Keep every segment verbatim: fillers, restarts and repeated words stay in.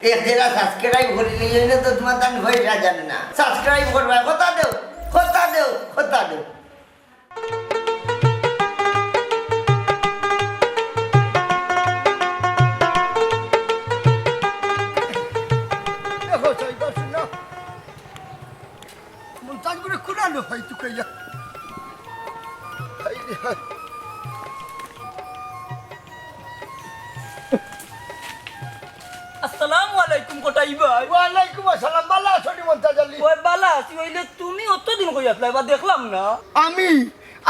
এক হাজার সাবস্ক্রাইব করি নিয়ে এনে তো তোমার তান পয়সা জানে না। সাবস্ক্রাইব করবা, কথা দেও, কথা দেও, কথা দেও। দেখো, সাইবার শুনো। মন্তাজ করে কুড়ালো হয় তুকাইয়া। হায় রে হায়। আসসালামু আলাইকুম কটাই ভাই। ওয়ালাইকুম আসসালাম, ভালা আছো নি মন্তাজ আলী? ওই ভালা আছি, অইলে তুমি অতদিন কই আছলায় বা দেখলাম না। আমি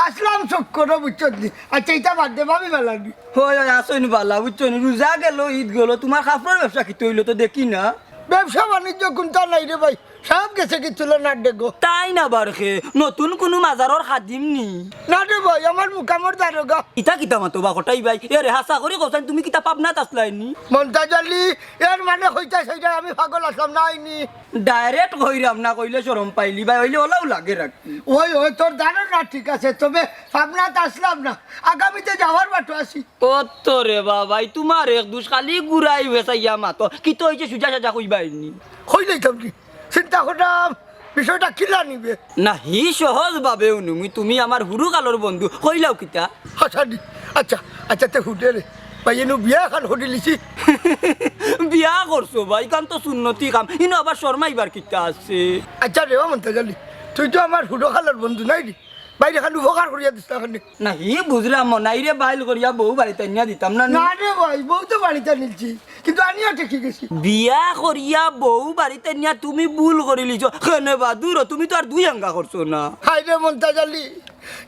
আছলাম চক্করো, বুঝছো নি? আচ্ছা, ইটা বাদ দে, ভাবি ভালা নি? হয়, হয়, আছইন ভালা, বুঝছো নি? রোজা গেল, ঈদ গেল, তুমার কাপড়র ব্যবসা কিতা অইলো তো দেখি না। ব্যবসা বাণিজ্য কুনতা নাই রে ভাই, সব গেছে কি তুলনার ডেগো। তাই না বারখে, নতুন কুনু মাজারর খাদিম নি? না রে ভাই, আমার মুকামর দারোগা। ইতা কিতা মাতো বা কটাই ভাই? এ রে, হাছা করি কওছাইন, তুমি কিতা পাবনাত আছলায় নি? মন্তাজ আলী, এর মানে কইতা চাইরায় আমি পাগল আছলাম না নি। ডাইরেক্ট কইরাম না কইলে শরম পাইলি ভাই, অইলে অলাউ লাগে রাখি। ওই, ওই, তোর ধারণা ঠিক আছে, তবে পাবনাত আছলাম না, আগামীতে যাওয়ার বাটো আছি। ও তো রে বাবাই, তুমার এক দুষ খালি ঘুরাই বেসাইয়া মাতো। কিতা অইছে সুজা সাজা কইবায় নি? কইলাইতাম নি, চিন্তা কররাম বিষয়টা কিলা নিবে। না, হি সহজ ভাবে হুনুমি, তুমি আমার হুরুকালর বন্ধু, কইলাও কিতা? হাছা নি? আচ্ছা, আচ্ছা, তে হুনে রে, ভাই, ইনো বিয়া খান করিলিছি। বিয়া করছো ভাই, ইখান তো সুন্নতি কাম, ইনো আবার শরমাইবার কিতা আছে? আচ্ছা রে, ও মন্তাজ আলী, তুই তো আমার হুরুকালর বন্ধু নায় নি, বাইরে খান উপকার করিয়া দিস না খান। না, হি বুঝরাম, মনাইরে বাইল করিয়া বউ বাড়িত আনিয়া দিতাম না নি? না রে ভাই, বউ তো বাড়িত আনিলছি, কিন্তু আনিয়া ঠেকি গেছি। বিয়া করিয়া বউ বাড়িত আনিয়া তুমি ভুল করিলিছো। কেনে বা দূর, তুমি তো আর দুই আঙ্গা করছো না। হায় রে মন্তাজ আলী,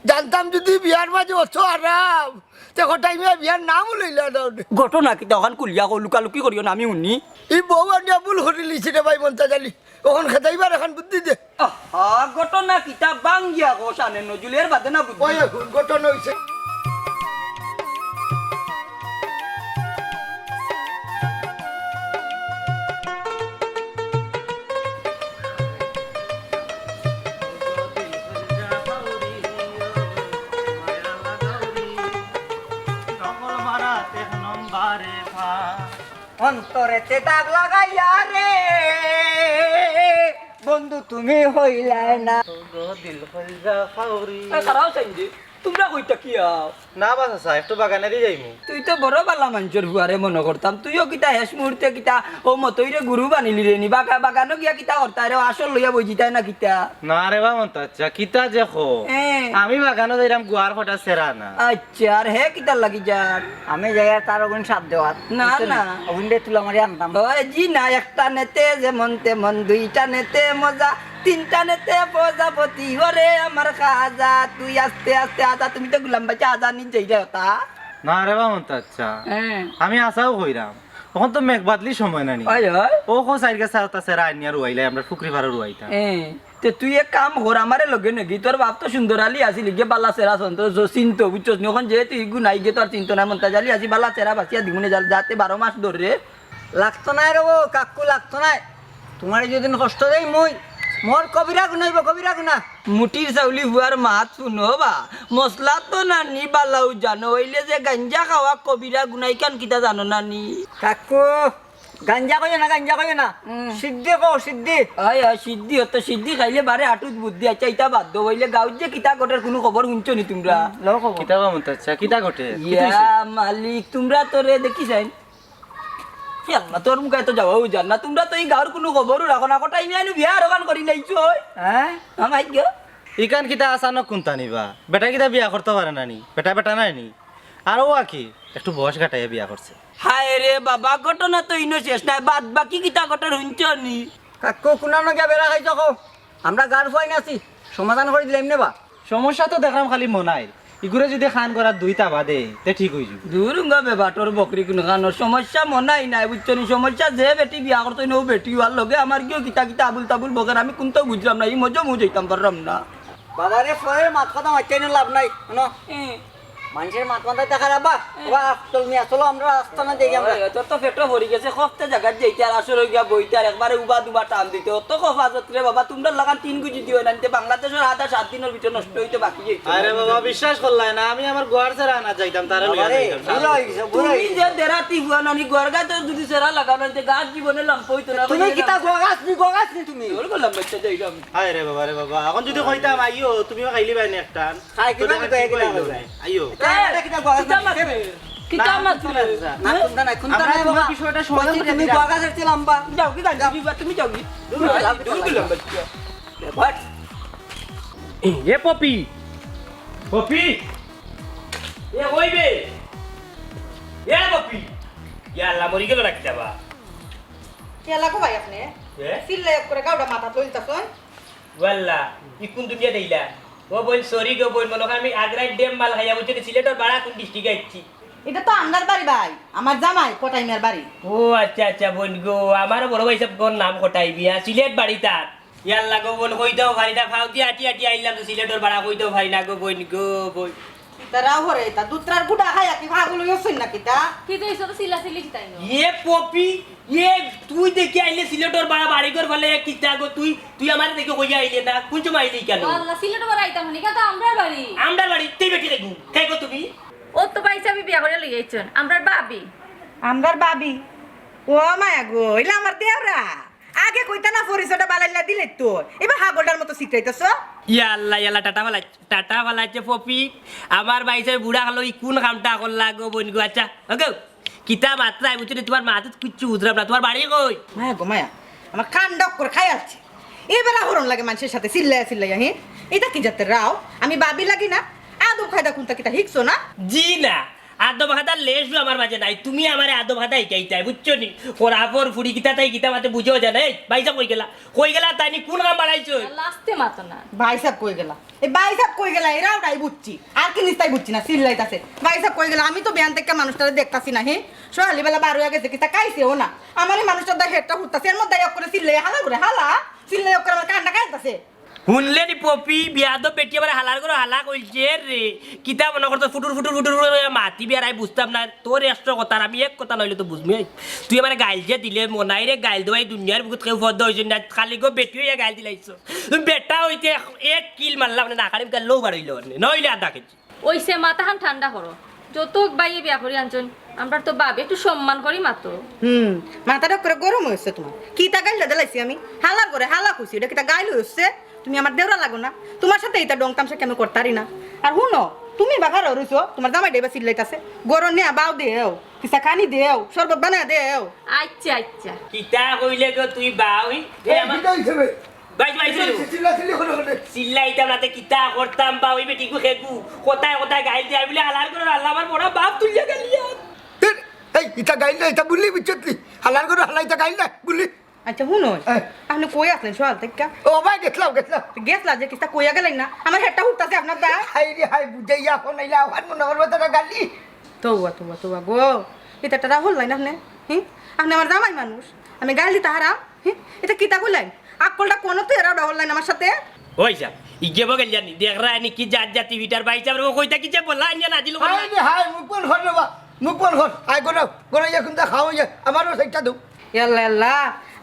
জানতাম যুদি বিয়ার মাঝে অত আরাম, তে কটাই মিয়া বিয়ার নামও লইলা না। ঘটনা কিতা অখান খুলিয়া কও, লুকালুকি করিও না, আমি হুনি। ই বউ আনিয়া ভুল করিলিছি রে ভাই মন্তাজ আলী। অখন খেদাইবার এখান বুদ্ধি দে। আহা, ঘটনা কিতা ভাঙ্গিয়া কও শানে নজরুল, এর বাদে না বুদ্ধি। ওই এখন ঘটনা অইছে। অন্তরেতে দাগ লাগাইয়া রে, বন্ধু তুমি হইলায় না। গো দিল হইলা ফাউরি। এ, খাড়াও চাইন যে, তুমরা কইতা কি আও? না বা চাচা, একটু বাগানেদি যাইমু। তুই তো বড় ভালা মানষর ফুয়ারে মনো করতাম, তুইও কিতা হেষ মুহূর্তে কিতা অউ মতইরে গুরু বানিলি রে নি? বাগা-, বাগানো গিয়া কিতা করতায় রে, আসর লইয়া বইযিতায় না কিতা? না রে বা মন্তাজ চাচা, কিতা যে কও। এ। আমি বাগানো যাইরাম, গুয়ার কটা ছেড়া না। আচ্ছা, আর হে কিতার লাগি যার? আমি যাইয়ার তার অগুন সাথ দেওয়াত। না, বুঝছো নি? না। অগুনরে তুলা মারি আনতাম। ওই জি না, একটা নেতে যেমন তেমন, দুইটা নেতে মজা, তিনটা নেতে প্রজাপতি, ওরে আমার খাজা, তুই আস্তে আস্তে আজা, তুমি তো গুলাম বাচ্চা আজা নিন যাইরা তা। না রে বা মন্তাজ চাচা, হ্যাঁ। আমি আশাও কইরাম। অখন তো মেঘ বাদলি সময় নানি। ওই, ওই। ও কো সাইড গেছে আস্তে আস্তে রাইনিয়া রুয়াইলাই, আমরা পুকুরি পাড়ো রুয়াইতাম। হ্যাঁ। তে তুই এক কাম কর, আমারে লগে নেগি, তোর বাপ তো সুন্দর আলী আছিল, ইগে বালা চেরা সন্ত, জ-, চিনতো, বুঝছস নি? অখন যেহেতু ইগু নাই, ইগে তো আর চিনতো না, মন্তাজ আলী আছি, বালা চেরা বাছিয়া দিমুনে যা-, যাতে বারো মাস ধরে। লাগতো নায় রে বউ, কাকু, লাগতো নায়। তুমারে যুদি কষ্ট দেই মুই, মোর কবিরা গুনা অইবো, কবিরা গুনা। মুটির চাউলি ফুয়ার মাত হুনো বা, মসলা তো নানি বালাউ জানো, অইলে যে গাঞ্জা খাওয়া কবিরা গুনা ইখান কিতা জানো নানি? কাকু, গাঞ্জা কইও না, গাঞ্জা কইও না। হুম। সিদ্ধি কও, সিদ্ধি। অয়, অয়, সিদ্ধি অত, সিদ্ধি খাইলে বাড়ে আটুত বুদ্ধি। আচ্ছা, ইতা বাদ দেও, অইলে গাউত যে কিতা ঘটের কুনু খবর হুনছো নি তুমরা? হুম, লও খবর। কিতা বা মন্তাজ চাচা, কিতা ঘটে? কিতা ইয়া অইছে? মালিক, তুমরা তো রে দেখি চাইন। ই আল্লাহ, তোর মুখে তো যাওয়াও যার না। তুমরা তো ই গাউর কুনু খবরও রাখো না। কটাই মিয়া নু বিয়া আর অখান করি লাইছো, অয়? হ্যাঁ? আমার গো। ইখান কিতা আচানক কুনতা নিবা? বেটা কিতা বিয়া করতো পারে না নি? বেটা বেটা নায় নি? আর ও আকি একটু বয়স ঘটাইয়া বিয়া করছে। হায় রে বাবা, ঘটনা তো ইনো শেষ নায়, বাদ বাকি কিতা ঘটের হুনছো নি? কাকু, কুনানো গিয়া বেড়া খাইছো কও? আমরা গার ফুয়াইন আছি, সমাধান করি দিলাইমু নে বা। সমস্যা তো দেখরাম খালি মনাইর, ইগুরে যুদি খান করার দুই তাবা দে, তে ঠিক অইযিবো। দুরুঙ্গা বেবাটর বকরি কুনখানর সমস্যা মনাই নায়, বুঝছো নি? সমস্যা যে বেটি বিয়া করতো ইনো বেটি, অর লগে আমার কিও কিতা কিতা আবুল তাবুল বকের, আমি কুনতাও বুঝরাম না, ই মজা মুজ অইতাম পাররাম না। বাবারে, ফুয়াইর মাত কথা মাতিয়া ইনো লাভ নাই, হুনো। হুম। মানষর মাত মাথাত থাকরা বা, ওবা আফজল মিয়া, চলো আমরা আস্তানা দেখি আমরা। ওই, তোর তো পেটো ভরি গেছে, কফতে জাগাত যাইতে আর আসর অই গিয়া বইতে আর একবারে উবা দুবা টান দিতে। অত কফ আজত রে বাবা, তুমরার লাখান তিন গুজি দিও না, নিতে বাংলাদেশর আধা সাত দিনর ভিতরে নষ্ট অইতে বাকি যাইতে। আরে বাবা, বিশ্বাস করলায় না, আমি আমার গোয়ার ছেড়া আনাত যাইতাম, তারে লইয়া বাবারে, যাইতাম। বুড়া অই গেছে, বুড়া তুমি অই যে গেছে। দেরাতি বুয়া নানি, গোয়ার গায়ে তো যদি ছেড়া লাগানো অইতে, গাছ জীবনে লম্বা অইতো না, তুমি কিতা গোয়া গাছ নি, গোয়া গাছ নি তুমি? তোর গোলাম বাচ্চা যাইলাম। হায় রে বাবা রে বাবা, এখন যদি কইতাম আইও, তুমিও খাইলিবায় নি একটা। খাই কিবা তো দেখা তো কি এক কইলো না। আইও। এ, এটা কিতা গোয়া গাছ কিতা না? মারছে? কিতা না, মারছে? না, না, না, না, না, না, না, আমরা না, তোমার বাবা। বিষয়টা সমাধান কইছি করতে তুমি যাই। গোয়া গাছের চেয়ে লম্বা। যাও কি গান দিবা? তুমি যাও কি? দূর, দূর, দূর, দূর, দূর, দূর। বাট। এ পপি, পপি, এ কই বে? এ পপি, ইয়া আল্লাহ, মরি গেল না কিতা বা? কিয়া লাগো ভাই আপনি? এ? চিল্লাই করে গাউটা মাথাত লইতাছইন। ওয়াল্লা, ই কোন দুনিয়া দেইলা? ও বইন, sorry গো বইন, মনো কয় আমি আগ্রার ডেম মাল খাইয়া, বুঝছো নি, সিলেটর বাড়া কোন district আইছি? এটা তো আমরার বাড়ি ভাই, আমার জামাই কটাই মিয়ার বাড়ি। ও আচ্ছা আচ্ছা বইন গো, আমারও বড় ভাইসাব গর নাম কটাই মিয়া, সিলেট বাড়ি তার। ইয়াল্লা গো বইন, কইতাও পারি না, ফাউ দিয়া আটি আটি আইলাম তো সিলেটর বাড়া, কইতাও পারি না গো বইন গো বইন। তারাও হরে, তা দুত্রার গুড়া খাইয়া কি পাগল অইছইন না কিতা? কি তো ইসব চিল্লা চিল্লি কিতাই না? এ পপি, এ তুই দেখি আইলে সিলেটর বাড়া বাড়ি ঘর ফালে কিতা গো তুই, তুই আমারে দেখি কইয়া আইলে না, কোন সময় আইলি কেন? ও আল্লাহ, সিলেটর বাড়া আইতাম না, ইটা তো আমরার বাড়ি। আমরার বাড়ি, তুই বেটি দেখু, কে গো তুমি? ও তো ভাইসাবে বিয়া করিয়া লই আইছইন, আমরার ভাবি। আমরার ভাবি? ও মায়া গো, ইলা আমার দেওরা। আগে কইতা না পরিচয়টা বালাইলা দিলে তো। এবার হাগলটার মতো সিকরাইতাছো। ইয়া আল্লাহ, ইয়া আল্লাহ, টাটা ফালাই, টাটা ফালাইছে পপি। আমার ভাইসাবে বুড়া খালো, ই কোন কামটা করলা গো বইন গো? আচ্ছা, ওগো, কিতা মাতরায় বুঝছো নি, তোমার মাত কিচ্ছু বুঝরাম না, তোমার বাড়ি কই? মায়া গো মায়া, আমার কান ডক করে খাই আসছে। এবার হরন লাগে মানষর সাথে চিল্লাইয়া চিল্লাইয়া, হে? ইটা কি জাতের রাও? আমি ভাবি লাগি না? আদব কায়দা কুনতা কিতা হিকছো না? জি না, আদব কায়দার লেশও আমার মাঝে নাই। তুমি আমারে আদব কায়দা হিকাইতায়, বুঝছো নি? খরাফর ফুড়ি কিতা তাই কিতা মাতে বুঝেও জানে। এই, ভাইসাব কই গেলা? কই গেলা? তাইন কোন কাম বাড়াইছো? আল্লাহ, আস্তে মাতো না। ভাইসাব কই গেলা? এই ভাইসাব কই গেলা? এরাও নাই বুঝছি। আর কি নিস্তাই বুঝছি না, চিল্লাইতাছে। ভাইসাব কই গেলা? আমি তো বেয়ান থাকি মানুষটারে দেখতাছি না, হে? সোহালি বেলা বার অইয়া গেছে, কিতা খাইছেও না। আমার এই মানুষটার দায় হেডটা হুটতাছে, এর মধ্যে এক করে চিল্লাই, হালা করে হালা, চিল্লাই এক করে আমার কান্না খাইতাছে। হুনলে নি পপি, বিয়াদব বেটি আবার হালার ঘরো হালা কইছে রে। কিতা মনো করছো ফুটুর ফুটুর ফুটুর ফুটুর করে মাতি বেড়াই বুঝতাম না। তোর একশো কথা আর আমি এক কথা নাইলে তো বুঝমু। এই, তুই আমারে গাইল যে দিলে মনাই রে, গাইল দেওয়াই দুনিয়ার বুকুত কেউ পদ্মা অইছে না। খালি গো বেটি অইয়া গাইল দিলাইছো। তুমি বেটা অইতে এক, এক কিল মারলাম না, খালি মুখে লৌ বার অইলো না। নইলে আধা কেজি। অইছে, মাথাখান ঠান্ডা করো। যত বাইয়ে বিয়া করি আনছইন, আমরার তো ভাবি, একটু সম্মান করি মাতো। হুম, মাথাটা করে গরম অইছে তোমার। কিতা গাইল দিলাইছি আমি? হালার ঘরে হালা কইছি, ইটা কিতা গাইল অইছে? তুমি আমার দেওরা লাগো না, তোমার সাথে ইতা ঢং তামশা আমি করতারি না। আর হুনো, তুমি বাগার রইছো, তোমার জামাইটা ইবা চিল্লাইতাছে, গরম নিয়া বাও দেও, কিসা খানি দেও, শরবত বানায় দেও। আচ্ছা, আচ্ছা। কিতা কইলে গো তুই বাও? এই, এই, আমার কিতা অইছে বে? বাইশ, বাইশ, বাইশ। চিল্লা চিল্লি করে করে। চিল্লাইতাম না তে কিতা করতাম বা, ওই বেটিগু খেগু। কথায় কথায় গাইল দিয়া বলে, "হালার ঘরর হালা, আমার বড় বাপ তুলিয়া গেলি আর।" এই, এই, ইতা গাইল না, ইতা বুলি বুঝছত নি? হালার ঘরর হালা, ইতা গাইল না, বুলি। আচ্ছা, হুনো, হ্যাঁ। আপনি কই আছলেন সকাল থাকি? ও ভাই, গেছলাম, গেছলাম। গেছলা যে কিতা কইয়া গেলেন না? আমার হেডটা হুটতাছে আপনার দা। হায় রে হায়, বুঝাইয়া ফোন আইলা, আমার মনে করবো তারা গালি। তৌবা, তৌবা, তৌবা গো। ইতা তারা হল নাই না আপনি? হি? আপনি আমার জামাই মানুষ। আমি গাইল দিতা হারাম? হি? ইতা কিতা কইলেন? আকলটা কোনো তো এরা হল নাই আমার সাথে? ওই যা, ইগে বগল জানি, দেখরা নি কি জাত জাতি ভিটার ভাইসাব রে, ও কইতা কি যে বলা, আইয়া নাজিল করলা। হায় রে হায়, মুখ বন্ধ কর রে বা, মুখ বন্ধ কর। আয় গরো, গরো, ইয়া কুন্তা খাও ইয়া, আমারও সাইডটা দেও। ইয়াল্লা, ইয়াল্লা,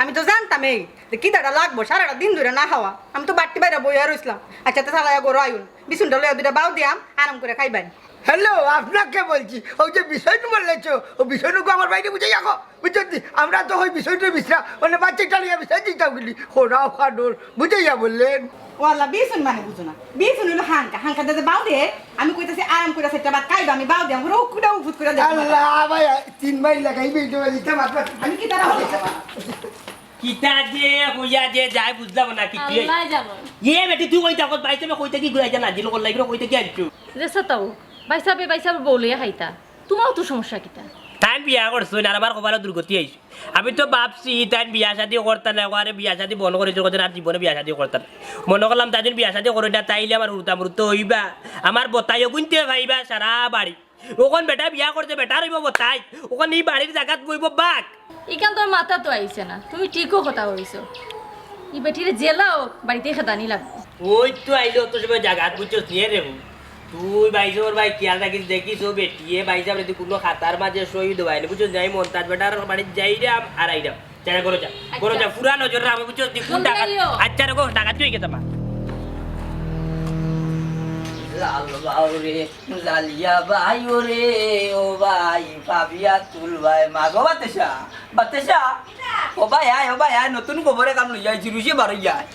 আমি তো জানতাম এই, যে কিতাটা লাগবো, সারাটা দিন ধরে না খাওয়া। আমি তো বাট্টি বাইরা বইয়া রইছলাম। আচ্ছা, তো চালাইয়া গরো আইউন, বিছুনটা লইয়া দুইটা বাও দিয়াম, আরাম করে খাইবাইন। হ্যালো, আপনাকে বলছি, ওই যে বিষয়টু বললেছো, ও বিষয়টুকু আমার বাইরে বুঝে যাকো, বুঝছেন নি? আমরা তো ওই বিষয়টু বিশ্রাম, মানে বাচ্চাটা নিয়ে বিশ্রাম দিতাম গেলি, ওরাও খাডোর, বুঝাইয়া বললেন। ও আল্লাহ, বিছুন মানে বুঝো না। বিছুন হইলো হাঙ্কা, হাঙ্কা দাদা বাও দে, আমি কইতাছি আরাম করে সেটা বাদ খাইবা, আমি বাও দে, আমি রোগ কুড়া উফুত করে দেখো। আল্লাহ, ভাই, তিন মাইল লাগাই বেঁধে দিতে মাত্র। আমি কি তারা হইছে? কিতা যে হইয়া যে যায় বুঝলাম না কি তুই। আল্লাহ জানো। ইয়ে বেটি, তুই কইতা কত বাইতে কইতা কি ঘুরাইতা না, জিলো করলাই, কইতা কি আনছো? রে সাতাও, ভাইসাবে, ভাইসাবে বউ লইয়া খাইতা। তোমারও তো সমস্যা কিতা? তাইন বিয়া করছইন, আর আমার কপালো দুর্গতি আইছে। আমি তো ভাবছি তাইন বিয়া শাদি করতা না, ওরে বিয়া শাদি বন্ধ করেছে, কইছে আর জীবনে বিয়া শাদি করতা না। মনে করলাম তাইন যদি বিয়া শাদি করে না, তাইলে আমার হুরুতা মুরুতা হইবা, আমার বতাইও গুনতে পাইবা সারা বাড়ি। ওখান বেটা বিয়া করছে, বেটা রইব বতাই, ওখান এই বাড়ির জাগাত বইব বাঘ। ইখান তোর মাথা তো আইছে না, তুমি ঠিকও কথা কইছো। ই বেটিরে জেলাও বাড়িতে খেদানি লাগবো। ওই তো আইলো অত সময় জাগাত, বুঝছস নি রে? তুই ভাইসাবর বায় খিয়াল রাখিস, দেখিস ও বেটিয়ে ভাইসাবরে যদি কুনু খাতার মাঝে সই দেওয়ায় নি, বুঝছস নি? আমি মন্তাজ বেটার বাড়িত যাইরাম আর আইরাম। যা, যা, ঘরো যা, ঘরো যা, আচ্ছা। পুরা নজর রাখবো, বুঝছস নি? কুন ডাকাত? আইও। আচ্ছা রে গো, ডাকাত তুই গেছে মা। লাল বাউরে, লালিয়া বাই ওরে, ও বাই, পাবিয়া তুল বাই, মা গো বাতেশা, বাতেশা। ও বাই আয়, ও বাই আয়, নতুন খবর এখান লইয়া আইছি, রুশে বারইয়া আয়।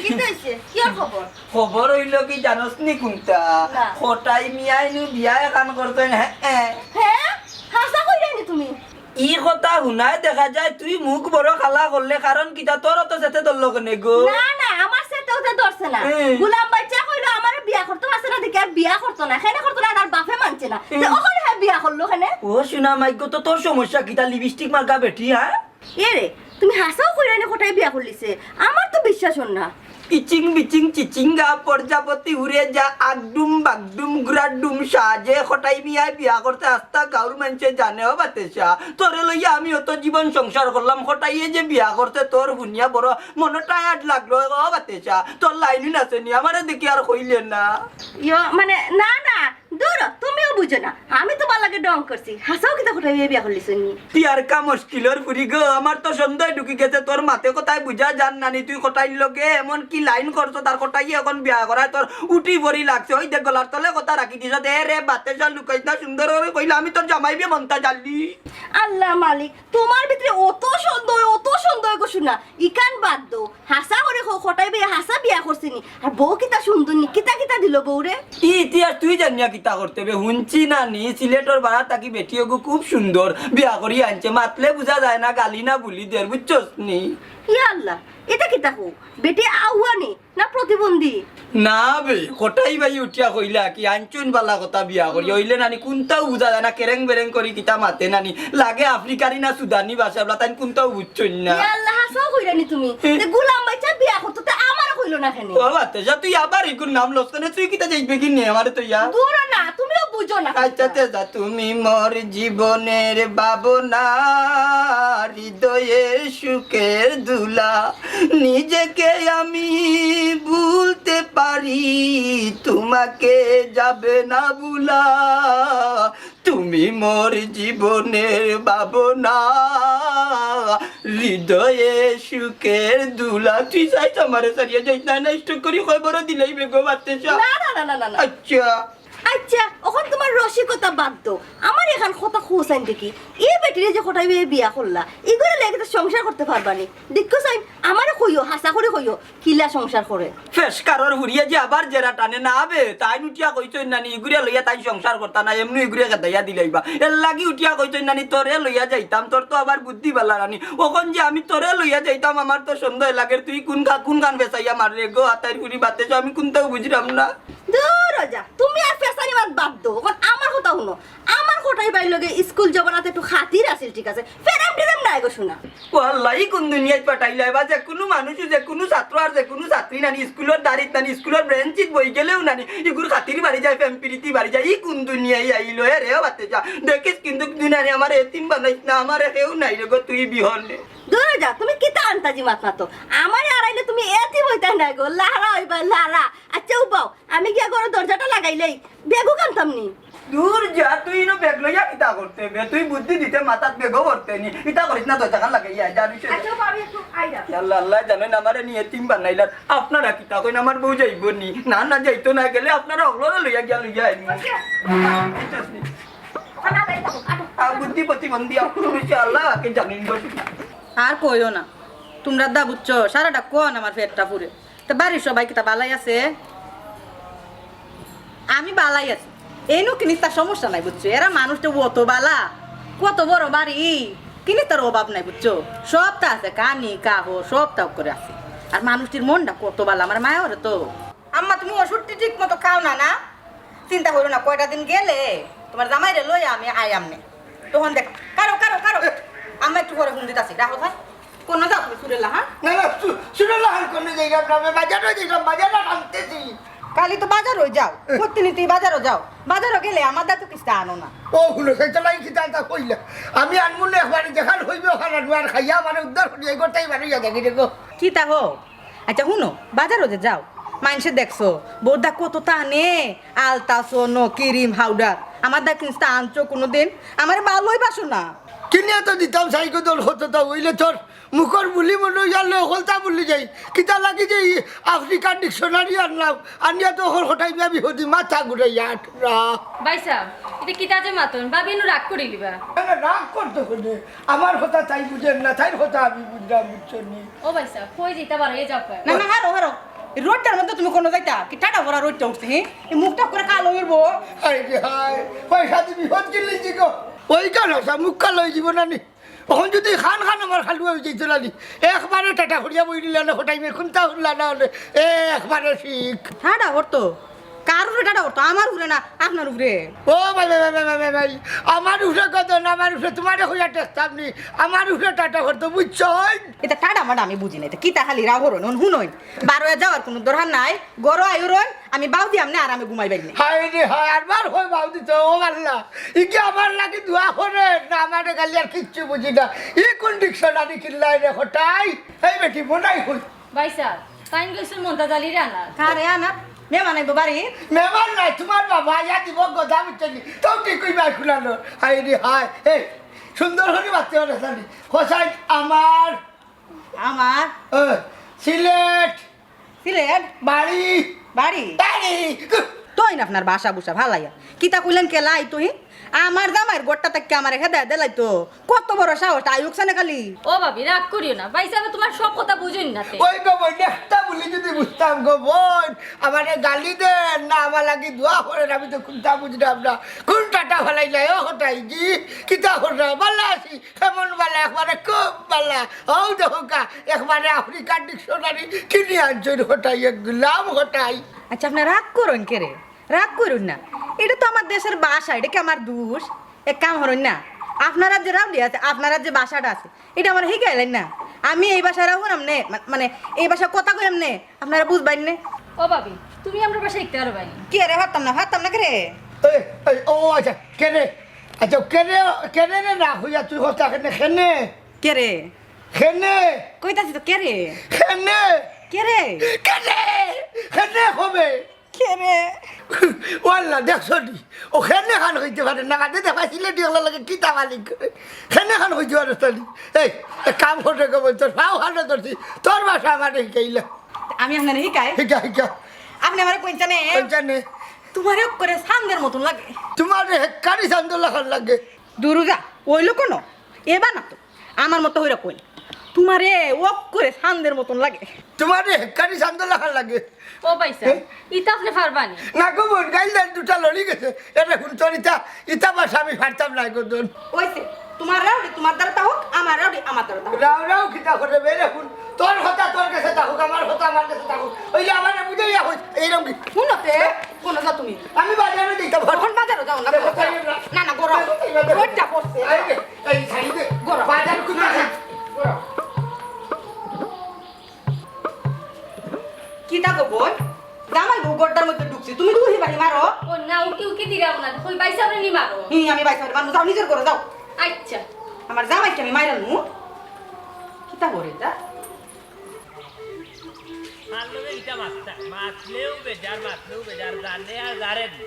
কিতা অইছে? কিয়র খবর? খবর অইলো কি জানোস নি কুনটা? না। কটাই মিয়ায় নু বিয়া এখান করছইন, হ্যাঁ, হ্যাঁ। হ্যাঁ? হাছা কইরায় নি তুমি? ই কথা হুনায় দেখা যায় তুই মুখ বড় কালা করলে, কারণ কিতা তোর অত সেতে ধরলো কেনে গো? না, না, আমার সেতে উতে ধরছে না। হুম। গুলাম বাইচ্চা কইলো আমারে বিয়া করতো পারছে না, দেখি আর বিয়া করতো না। কেনে করতো না, আর বাপে মানছে না। তে হুম। অখন হে বিয়া করলো কেনে? ও সোনা মাইগো, তো তোর সমস্যা কিতা? লিপস্টিক মার্কা বেটি, হ্যাঁ? এ রে, তুমি হাছাউ কইরায় নি কটাই বিয়া করলিছে? আমার তো বিশ্বাস অর না। ইচিং বিচিং চিচিঙ্গা প্রজাপতি উড়ে যা, আগডুম বাগডুম গুড়াডুম সাজে। কটাই মিয়ায় বিয়া করছে, আস্তা গাউর মানষে জানে ও বাতেশা। তোরে লইয়া আমি অত জীবন সংসার করলাম, কটাইয়ে যে বিয়া করছে তোর হুনিয়া বড় মনো টায়ার্ড লাগলো ও বাতেশা। তোর লাইনই নাছে নি, আমারে দেখি আর কইলে না। ইয়ো, মানে, না, না, দূর, তুমিও বুঝো না। আমি তুমার লগে ঢং করছি। হাছাউ কিতা কটাইয়ে বিয়া করলিছে নি? পিয়ারকা মুশকিলর ফুরি গো, আমার তো সন্দেহ ঢুকি গেছে, তোর মাতে কথায় বুঝা যার নানি, তুই কটাইর লগে এমন কি লাইন করছো, তার কটাইয়ে অখন বিয়া করায় তোর উঠি পড়ি লাগছে। ওই দেখ গলার তলে কথা রাখি দিছ, দে রে বাতেশা লুকাইস না, সুন্দর করি কইলে আমি তোর জামাই বিয়ে মন্তাজ আলী। আল্লাহ মালিক, তুমার ভিতরে অত সন্দেহ, অত সন্দেহ গো সোনা, ইখান বাদ দেও। হাছা করি কও, কটাই ভাইয়ে হাছা বিয়া করছে নি? আর বউ কিতা সুন্দর নি? কিতা কিতা দিল বউরে? ই ইতিহাস তুই জানিয়া কিতা করতে বে? হুনছি না নি, সিলেটর বারা থাকি বেটি ওগু খুব সুন্দর, বিয়া করি আনছে, মাতলে বুঝা যায় না, গালি না বুলি দের, বুঝছস নি? ইয়া আল্লাহ, ইতা কিতা কও? বেটি আউয়া নি না প্রতিবন্ধী? না বে, কটাই ভাই উঠিয়া কইলা কি আনছইন বালা কথা বিয়া করি, অইলে নানি কুনটাও বুঝা যায় না, কেরেং বেরেং করি কিতা মাতে নানি, লাগে আফ্রিকানি না সুদানি ভাষা, বলা তাইন কুনটাও বুঝছইন না। ইয়া আল্লাহ, হাছাউ কইরায় নি তুমি? হুম। তে গুলাম বাইচ্চা বিয়া করতো, তে আমারে কইলো না কেনে? ও বাতেশা, তুই আবার ইগুর নাম লস কেনে? তুই কিতা যাইবে কি নে আমারে তো ইয়া? দূর না, তুমিও বুঝো না। আচ্ছা, তে যা, তুমি মোর জীবনের ভাবনা, হৃদয়ে সুখের দুলা, নিজেকে আমি ভুলতে পারি, তোমাকে যাবে না ভুলা। তুমি মোর জীবনের ভাবনা, হৃদয়ে সুখের দুলা। তুই চাইছ আমারে ছাড়িয়া যাইস না, না স্ট্রোক করি খবর দিলাই বেগো বাতেশা। না, না, না, না, না, না। আচ্ছা। আচ্ছা, অখন তুমার রসিকতা বাদ দেও। আমারে এখান কথা কওছাইন দেখি। ই বেটিরে যে কটাই ভাইয়ে বিয়া করলা, ইগুরে লইয়া কিতা সংসার করতে পারবা নি? দেখো চাইন, আমারে কইও, হাছা করি কইও। কিলা সংসার করে? ফেসকারর হুড়িয়ে যে আবার জেরা টানে না বে, তাইন উঠিয়া কইছইন নানি, ইগুরে লইয়া তাইন সংসার করতা না, এমনে ইগুরে খেদাইয়া দিলাইবা। এর লাগি উঠিয়া কইছইন নানি, তোরে লইয়া যাইতাম, তোর তো আবার বুদ্ধি বালা নানি। অখন যে আমি তোরে লইয়া যাইতাম, আমার তো সন্দেহ লাগের, তুই কুন খা-, কুনখান ফেসাইয়া মাররে গো, আতাইর ফুরি বাতেশা, আমি কুনটাও বুঝরাম না। দূর অ যা, তুমি আর ফেসানি মাত বাদ দেও। অখন আমার কথা হুনো, আমার কটাই ভাইর লগে স্কুল জমানাত একটু খাতির আছিল, ঠিক আছে, ফেরেম টেরেম নাই গো সোনা। ও আল্লাহ, ই কুন দুনিয়াত পাঠাইলা? এবার যে কুনু মানুষ, যে কুনু ছাত্র আর যে কুনু ছাত্রী নানি, স্কুলর দাড়িত নানি, স্কুলর বেঞ্চিত বই গেলেও নানি, ইগুর খাতির বাড়ি যায়, প্রেম প্রীতি বাড়ি যায়। ই কুন দুনিয়ায় আইলো? এ রে, ও বাতেশা, দেখিস কিন্তু তুই নানি আমারে এতিম বানাইস না, আমারে কেউ নাই রে গো, তুই বিহনে। দূর অ যা, তুমি কিতা আন্তাজি মাত মাতো? আমারে আড়াইলে তুমি এতিম অইতায় নায় গো, লারা অইবায়, লারা। আচ্ছা, উবাও, আমি গিয়া ঘরর দরজাটা লাগাইলাই, বেগও কানতাম নি। দূর যা, তুই ইনো বেগ লইয়া কিতা করতে বে? তুই বুদ্ধি দিতে মাথাত বেগও ভরতে নি। ইতা করিস না, দরজাখান লাগাইয়া আয়, যা, বিশেষ। আচ্ছা, বাবা, একটু আইরা। আল্লাহ, আল্লাহ জানইন, আমারে নিয়ে এতিম বানাইলার। আপনারা কিতা কইন, আমার বউ যাইবো নি? না, না, যাইতো না, গেলে আপনারা অকলরে লইয়া গিয়া লইয়া আইন। আচ্ছা। বুঝছস নি? ওখানে আলাই থাকো, আটো। আ, বুদ্ধি প্রতিবন্ধী, আপনারা হইছে আল্লাহ, কে জানইন বসে। আর কইও না, তুমরা দা বুঝছো, সারাটা কোন আমার পেটটা পুড়ে। তে বাড়ির সবাই কিতা বালাই আছে? আমি বালাই আছি। এইনু কিনিস্তা সমস্যা নাই, বুঝছো? এরা মানুষটা অত বালা, কত বড় বাড়ি, কিনিস্তার অভাব নাই, বুঝছো? সবতা আছে, কানি, কাপড়, সবতা করে আছে। আর মানুষটির মনটা কত বালা, আমার মায়া ওরে তো। আম্মা, তুমি ওষুধটি ঠিক মতো খাও না, না? চিন্তা করো না, কয়টা দিন গেলে তোমার জামাইরে লই আমি আই আমনে। তখন দেখ, কারো, কারো, কারো। আম্মা একটু পরে ফোন দিতাছি, রাখো ভাই। কোন যাও তুমি সুরেলা, হ্যাঁ? না, না, সু-, সুরেলা হান কোন যাইলাম না, আমি বাজারো যাইলাম, বাজারো আনতেছি। কালি তো বাজারো যাও, প্রতিনিধি বাজারো যাও। বাজারো গেলে আমার দাদু কিস্তা আনো না। ও, হুনো, সেই তো লাই কিতা আনতা কইলা। আমি আনমু না একবারে, যেখান হইবে ওখান আনমু, আর খাইয়া মানে উদ্ধার করি, এই গোটাই বারো ইয়া দেখি দেখো। কিতা হো? আচ্ছা, হুনো, বাজারো যে যাও, মাইনষে দেখছো, বউর দা কত তা আনে, আলতা, সোনো, ক্রিম, পাউডার। আমার দা কিনতা আনছো কুনুদিন? আমারে ভালোই বাসো না। কিনিয়া তো দিতাম সাইকেল দল কত তা অইলে তোর মুখর বুলি মনে অইয়া লে হকলতা বুলি যাই। কিতা লাগি যে ই আফ্রিকার ডিকশনারি আনলাম, আনিয়া তো হকল কটাই বিয়া বিহদি মাথা ঘুরাইয়া আটরা। ভাইসাব, ইতা কিতা যে মাতইন, ভাবি নু রাগ করিলিবা। না, না, রাগ করতো কেনে? আমার কথা তাই বুঝের না, তাইর কথা আমি বুঝরাম, বুঝছো নি? ও ভাইসাব, কই যাইতা পারো, এই যাও কই। না, না, হারো, হারো। এই রোডটার মধ্যে তুমি কুনো যাইতা? কি ঠাডা ভরা রোডটা উঠছে, হে? এই মুখটা করে কালো অইবো। হায় রে হায়, পয়সা দিবি, হত কিনলি কি গো? ওই কালো সা মুখ কালো অই যিবো না নি? অখন যুদি খান খান আমার খালু অই যাইতো না নি? একবারে টাটা করিয়া বই দিলা না, কটাই মে কুনতা হুনলা না হলে, এ একবারে শিখ। ঠাডা করতো? কার উপরে ঠাডা করতো? আমার উপরে না, আপনার উপরে। ও ভাই, ভাই, ভাই, ভাই, ভাই, ভাই, আমার উপরে কত না, আমার উপরে তোমারে কইয়া টেস্তাম নি, আমার উপরে টাটা করতো, বুঝছো? ইতা ঠাডা মাডা আমি বুঝি না, ইতা কিতা খালি রাগ করইন, অন হুনইন। বারো যাওয়ার কুনু দরকার নাই, ঘরো আইও রইন, আমি বাউদি আমনে আরামে ঘুমাইবায় নে। হায় রে হায়, আরবার কয় বাউদি তো, ও আল্লাহ, ই কি আমার লাগি দোয়া করে না, আমারে গালি আর কিচ্ছু বুঝি না। ই কুন ডিকশনারি কিনলাই রে কটাই? এই বেটি, মনাই কই? ভাইসাব, তাইন গেছইন মন্তাজ আলীরে আনাত। কারে আনাত? মেহমান আইবো বাড়ি? মেহমান নায়, তোমার বাবা আইয়া দিবো গজা, বুঝছো নি? তাও ঠিক কইবা খুলালো। হায় রে হায়, এই সুন্দর করি বাঁচতে পারে সানি। হোসাইন আমার। আমার? ও, সিলেট। সিলেট? বাড়ি। বাড়ি? বাড়ি। তুই না আপনার বাসা বুসা ভালাইয়া। কিতা কইলেন কেলা আইতো হি? আমার জামাইর ঘরটা থাকি আমারে খেদাই দিলাইতো। কত বড় সাহস, আইউক সানে খালি। ও ভাবি, রাগ করিও না। ভাইসাবে তোমার সব কথা বুঝইন না তে। ওই গো বইন, একটা বুলি যুদি বুঝতাম গো বইন, আমারে গালি দেইন না, আমার লাগি দোয়া করইন, আমি তো কুনতা বুঝরাম না। কুন টাটা ফালাই নাই, ও কটাই জি, কিতা কররা, ভালা আছি। কেমন বালা? একবারে খুব বালা। অউ দেখউক্কা, একবারে আফ্রিকার ডিকশনারি কিনি আনছইন কটাই, এক গুলাম কটাই। আচ্ছা, আপনে রাগ করইন কেরে? রাগ করইন না। ইটা তো আমার দেশর ভাষা, ইটা কি আমার দোষ? এক কাম করইন না, আপনারার যে রাউডি আছে, আপনারার যে ভাষাটা আছে, ইটা আমারে হিকাইলাইন না। আমি এই ভাষা রাখুন আমনে, মা-, মানে, এই ভাষা কথা কই আমনে, আপনারা বুঝবাইন নে। ও ভাবি, তুমি আমরার ভাষা হিকতে পারবায় নি? কিরে, পারতাম না, পারতাম না কেরে? এই, এই, ও আচ্ছা, কেরে? আচ্ছা, কেরে, কেরে রে না কইয়া তুই কস কেনে, কেনে? কেরে? কেনে? কইতাছি তো কেরে? কেনে? কেরে? কেনে? কেনে কবে? কেরে? ও আল্লাহ, দেখছো নি? ও কেনে খান কইতে পারে না, কাটে দেখা সিলেটি অকলর লগে কিতা মালিক করে। কেনে খান কইতে পারে তো নি? এই, এক কাম করে গো বইন, তোর পাও খানো ধরছি, তোর ভাষা আমারে হিকাইলা। আমি আপনারে হিকাই? হিকা, হিকা। আপনে আমারে কইন চানে? কইন চানে? তোমারে অক্করে চান্দের মতন লাগে। তোমারে হেক্কারি চান্দর লাখান লাগে। দুরু যা, অইলো কুনু? এবা না তো। আমার মতো অইরা কইন। তোমারে অক্করে চান্দের মতন লাগে। তোমারে হেক্কারি চান্দর লাখান লাগে। ও ভাইসাব, এ? ইতা আপনে পারবা নি? না গো বইন, গাইল দান দুটা লড়ি গেছে। এরে হুন তোর ইতা, ইতা ভাষা আমি পারতাম না গো দোন। অইছে, তোমার রাউডি তোমার দ্বারা তা হোক, আমার রাউডি আমার দ্বারা তা হোক। রাউ রাউ কিতা করে বেরে হুন, তোর কথা তোর গেছে থাকুক, আমার কথা আমার গেছে থাকুক। অইলে আমারে বুঝাইয়া কইস, এইরকম কি? হুনো তে, কুনো যাও তুমি। আমি বাজারো যাইতাম। অখন বাজারো যাও না, দেখো, তাই না? না, না, গরম। দেখো, তাই না? রোদটা পড়ছে। এই রে, এই শাড়ি দে। গরম। বাজার খুলে না, না। গরম। কিতা গো বইন? জামাই বউ ঘরটার মধ্যে ঢুকছে, তুমি দুহি বাড়ি মারো। ও না, উকি উকি দিরাম না, কই ভাইসাবরে নি মারো। হি, আমি ভাইসাবরে মারমু, যাও নিজর ঘরো যাও। আচ্ছা। আমার জামাইরে আমি মাইরামু। কিতা করে ইতা? তার লগে ইতা মাততা, মাতলেও বেজার, মাতলেও বেজার, জানে আর জানে না।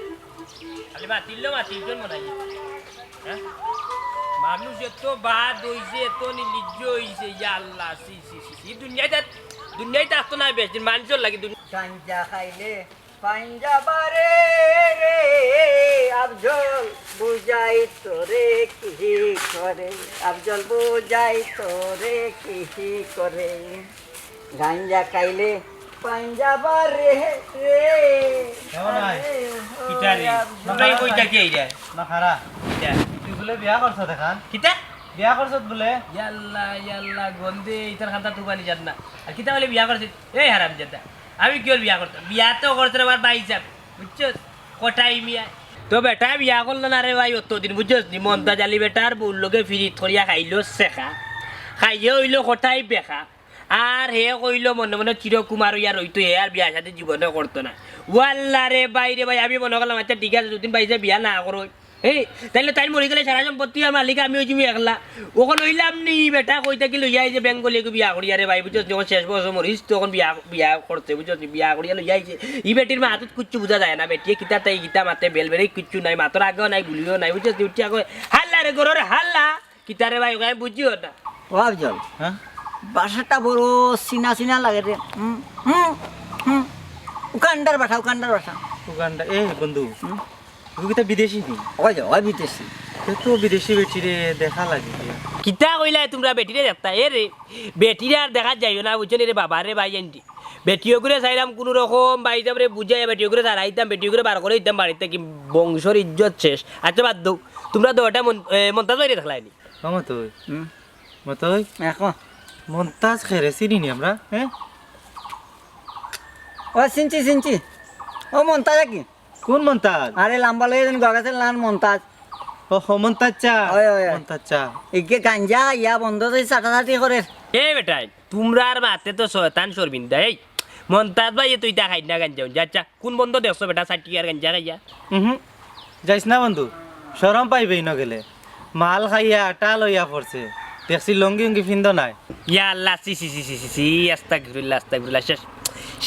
খালি মাতিলেও মাতির জন মনে হয়। হ্যাঁ? মানুষ এত বাদ অইছে, এত নির্লজ্জ অইছে, ইয়া আল্লাহ, ছি, ছি, ছি, ছি। দুনিয়াত, দুনিয়াত থাকতো না বেশি দিন, মানুষর লাগি দুনিয়া। গাঞ্জা খাইলে পাঞ্জাবারে রে, আফজল বুঝাই তোরে কি করে, আফজল বুঝাই তোরে কি করে। গাঞ্জা খাইলে পাঞ্জাবারে রে। কেমন হয়? আরে ও কিতা রে? আফজল। তোমরা এই কইতা কি এই রে? না খারা। কিতা? তুই বুলে বিয়া করছত দেখান? কিতা? বিয়া করছত বুলে? ইয়াল্লা, ইয়াল্লা, গন্ধে ইতার খান্তা তুবানি যাত না। আর কিতা বুলে বিয়া করছত? এই হারামজাদা, আমি কিওর বিয়া করতাম? বিয়া তো করছে আমার ভাইসাব, বুঝছস? কটাই মিয়া। তো বেটায় বিয়া করলো না রে ভাই, অতদিন বুঝছস নি? মন্তাজ আলী বেটার বউর লগে ফিরিত করিয়া খাইলো ছেকা, খাইয়া অইলো কটাই বেকা। আর হে কইলো মনে মনে চিরকুমার অইয়া রইতো, হে আর বিয়া শাদি জীবনে করতো না। ওয়াল্লা রে ভাই রে ভাই, আমি মনে করলাম, আচ্ছা ঠিক আছে, দুদিন পাইছে বিয়া না করো, এই, তাইলে তাইন মরি গেলে সারা সম্পত্তি আমার মালিক আমি অইযিমু একলা। অখন অইলাম নি, বেটা কই থাকি লইয়া আইছে বেঙ্গলি এগু বিয়া করিয়া রে ভাই, বুঝছস নি? অখন শেষ বয়স মরিস, তো অখন বিয়া, বিয়া করছে, বুঝছস নি? বিয়া করিয়া লইয়া আইছে। ই বেটির মাত কুচ্ছু বুঝা যায় না, বেটিয়ে কিতা তাই কিতা মাতে, বেল বেড়ে কিচ্ছু নাই, মাতর আগেও নাই, গুলিও নাই, বুঝছস নি? উঠিয়া কয়, "হাল্লা রে, গরুর হাল্লা।" কিতা রে ভাই, অখান বুঝিও না। ও আফজল, হ্যাঁ? ভাষাটা বড় চিনা চিনা লাগে রে। হুম, হুম, হুম। উগান্ডার ভাষা, উগান্ডার ভাষা। উগান্ডা, এ বন্ধু, হুম? তুই কিতা বিদেশি নি? ওই যে, ওই বিদেশি। তে তো বিদেশি বেটিরে দেখা লাগে রে। কিতা কইলায় তুমরা বেটিরে দেখতা? এ রে, বেটিরে আর দেখা যাইও না, বুঝছো নি রে বাবা রে ভাই আন্টি। বেটিও করে চাইলাম কুনু রকম ভাই সাবরে বুঝাইয়া বেটিও করে তাড়াইতাম, বেটিও করে বার করে দিতাম বাড়িত থাকি, বংশর ইজ্জত শেষ। আচ্ছা বাদ দেও, তুমরা তো ওটা মন-, এ, মন্তাজ ভাইরে দেখলায় নি? ও মতই। হুম। মতই। এখন। মন্তাজ খেরে চিনি নি আমরা, হ্যাঁ? ও চিনছি, চিনছি। ও মন্তাজ কি? কোন মন্তাজ? আরে লাম্বা লইয়া যেন গগাছেন লান মন্তাজ। ও হো, মন্তাজ চা। ওই, ওই, ওই। মন্তাজ চা। ইগে গাঞ্জা ইয়া বন্ধ তো চাটাচাটি করে। এ বেটাই, তুমরার মাতে তো শয়তান শর্মিন্দা। এই, মন্তাজ ভাই, তুই তা খাইস না গাঞ্জা উঞ্জা। আচ্ছা, কোন বন্ধ দেখছো বেটা, ষাট টিয়ার গাঞ্জা খাইয়া? হুম, যাইস না বন্ধু, শরম পাইবে ইনো গেলে। মাল খাইয়া টাল অইয়া পড়ছে, দেখছি লঙ্গি উঙ্গি ফিন্দো নাই। ইয়া আল্লাহ, ছি, ছি, ছি, আস্তাগফিরুল্লাহ, আস্তাগফিরুল্লাহ। শেষ,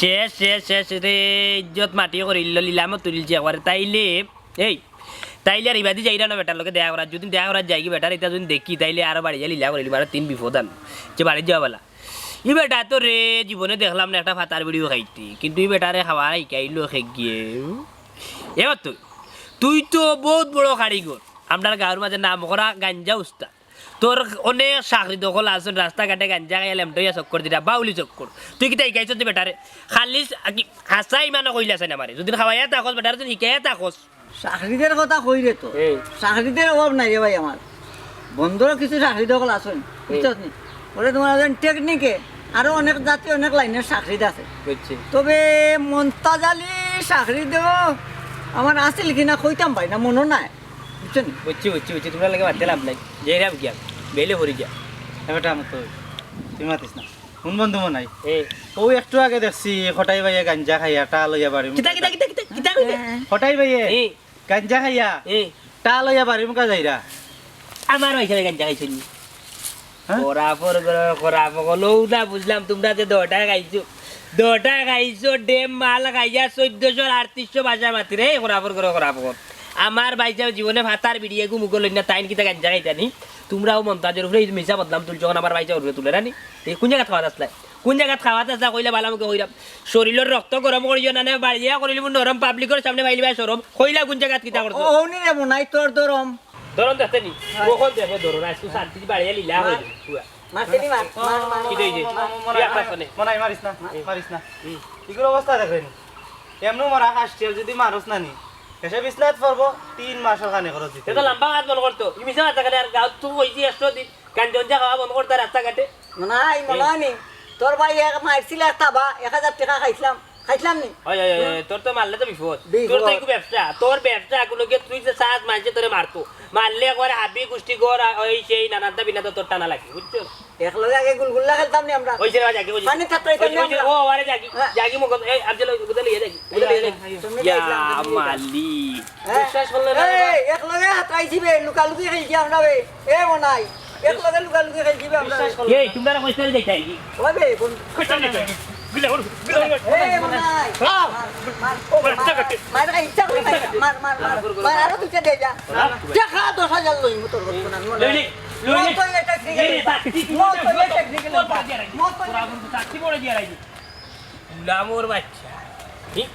শেষ, শেষ, শেষ রে, ইজ্জত মাটি করিল, লিলামো তুলিলছে একবারে। তাইলে, এই, তাইলে আর ইবাদি যাইরা না বেটার লগে দেখা করার। যদি দেখা করার যাইগি বেটার, ইতা যদি দেখি, তাইলে আরো বাড়ি যা লীলা করিলিম, আরো তিন বিপদ আন। যে বাড়ি যাওয়া বালা। ই বেটা তো রে জীবনে দেখলাম না একটা ফাতার বিড়িও খাইতে, কিন্তু ই বেটারে খাওয়া শিখাইলো কে গিয়ে। এবার তুই, তুই তো বহুত বড় কারিগর, আমরার গাঁওর মাঝে নাম করা গাঞ্জা উস্তাদ। তোর অনেক চাকরি দখল আছইন, রাস্তাঘাটে গাঞ্জা খাইয়া লেমটা অইয়া চক্কর দিরা, বাউলি চক্কর। তুই কিতা শিখাইছস যে বেটারে? খালি আ-, কি হাছা ইমানো কইলা চাইন আমারে। যদি খাওয়াইয়া থাকস বেটারে, যদি শিখাইয়া থাকস। চাকরিদের কথা কই রে তো। এই। চাকরিদের অভাব নাই রে ভাই আমার। বন্দরও কিছু চাকরি দখল আছইন, এই। বুঝছস নি? ওরে তোমার একজন টেকনিকে, আরো অনেক জাতি অনেক লাইনের চাকরিত আছে। বুঝছি। তবে মন্তাজ আলী চাকরি দেও আমার আছিল কিনা কইতাম ভাই না, মনো নাই। বুঝছো নি? বুঝছি, বুঝছি, বুঝছি। তুমরার লগে মাতে লাভ নাই। যাইরাম গিয়া, বেইলে পড়ি গিয়া। এবারটা আমার তো, তুই মাতিস না। হুন বন্ধু মনাই। এ। ও একটু আগে দেখছি, কটাই ভাইয়ে গাঞ্জা খাইয়া, টাল অইয়া বাড়ি। কিতা, কিতা, কিতা, কিতা, কিতা কইলে? কটাই ভাইয়ে এ। গাঞ্জা খাইয়া, এ। টাল অইয়া বাড়ি মুখা যাইরা। আমার ভাইসাবে গাঞ্জা খাইছইন নি? হ্যাঁ? খরাফর ঘরর খরাফ অকল, অউ না বুঝলাম তুমরা যে দহটা খাইছো, দহটা খাইছো, ডেম মাল খাইয়া চৈদ্দশো আর আটত্রিশশো ভাষা মাতিরে, এই খরাফর ঘরর খরাফ অকল। আমার ভাইসাব জীবনে ফাতার বিড়ি এগু মুখো লইন না, তাইন কিতা গাঞ্জা খাইতা নি? তুমরাও মন্তাজর উপরে মিছা বদনাম তুলছো, অখন আমার ভাইসাবর উপরে তুলেরা নি? এই কুন জাগাত খাওয়াত আছলায়? কুন জাগাত খাওয়াত আছলায় কইলে বালা মুখে কইরাম। শরীলর রক্ত গরম করিও না, নে বাড়িয়া করিলিমু নরম, পাবলিকর সামনে পাইলিবায় শরম। কইলা কুন জাগাত কিতা করছো? ও, অউনি রে মনাই তোর দরম। দরম দেখতে নি? অখন দেখো দরম, আইজ তো শান্তি বাড়িয়া লীলা মার। অইল। মার, তেনি মার, মার, মার, কিতা অইছে? মার, মার, মার, বিয়া মার, খাস নে? মনাই মারিস না, মারিস না। হুম। ইগুর অবস্থা দেখরে নি? এমনেউ মরা খাস টিয়াল যদি মারস না নি, হেষে বিছনাত পড়বো, তিন মাসর কানে খরচ দিতে। এটা লম্বা কাজ বন্ধ করতো। ই মিছা মাত খালি আর গাঁওত তো কইছি একশো দিন। গাঞ্জা উঞ্জা খাওয়া বন্ধ করতা রাস্তাঘাটে। মনাই, মনাই নি। তোর ভাই এক মারছিল এক থাবা, এক হাজার টেকা খাইছলাম। খাইছলাম নি? ওই, ওই, ওই, হুম? তোর তো মারলে তো বিপদ। বিপদ। তোর তো একটু ব্যবসা। তোর ব্যবসা কোনো গিয়ে তুই যে সাত মানষে তোরে মারতো। মারলে একবারে হাবি গুষ্টি গড়, আ, ওই সেই নানানটা বিনা তো তোর টানা লাগে, বুঝছো? একলগে আগে গুলগুল্লা খেলতাম নি আমরা? ওই যে আগে ওই যে পানি থাকতো, ওই যে, ওই যে, আমরা। ও, আরে জাগি, হ্যাঁ। জাগি মগজ, এই, আফজল, ওই, ওগুলো লইয়া জাগি, ওগুলো লইয়া জাগি। তুমি ইয়া, দেখলাম, তুমি দেখলাম। মালিক। হ্যাঁ। বিশ্বাস করলে না, এই, এবার। একলগে হাতরাইছি বে, লুকালুকি খেলছি আমরা বে। এ মনাই, একলগে লুকালুকি খেলছি বে আমরা। বিশ্বাস করলে এই, না। তোমরা কইছ না যাইতায় কি? ওই বে, বন্ধু। কইছ না যাইতায় কি? গিলা ওর, গিলা ওর। এ মনাই। হ্যাঁ। মার, মার, ও মার, মার, মার, মার, মার, ইচ্ছা করে মার, মার, মার, মার, মার, আরো দুইটা দে যা। হ্যাঁ। দেখা দশ হাজার লই, মোর তোর কথা না, মনে লই নে, লই নে। মত তো এটা ঠিক এই, আছে। তাকে ঠিক মত তো এটা ঠিক আছে। তোর পরে দিয়ে রাখি। মত তো তোর আগুন তো তাকে পরে দিয়ে রাখি। গুলামর বাচ্চা। ঠিক?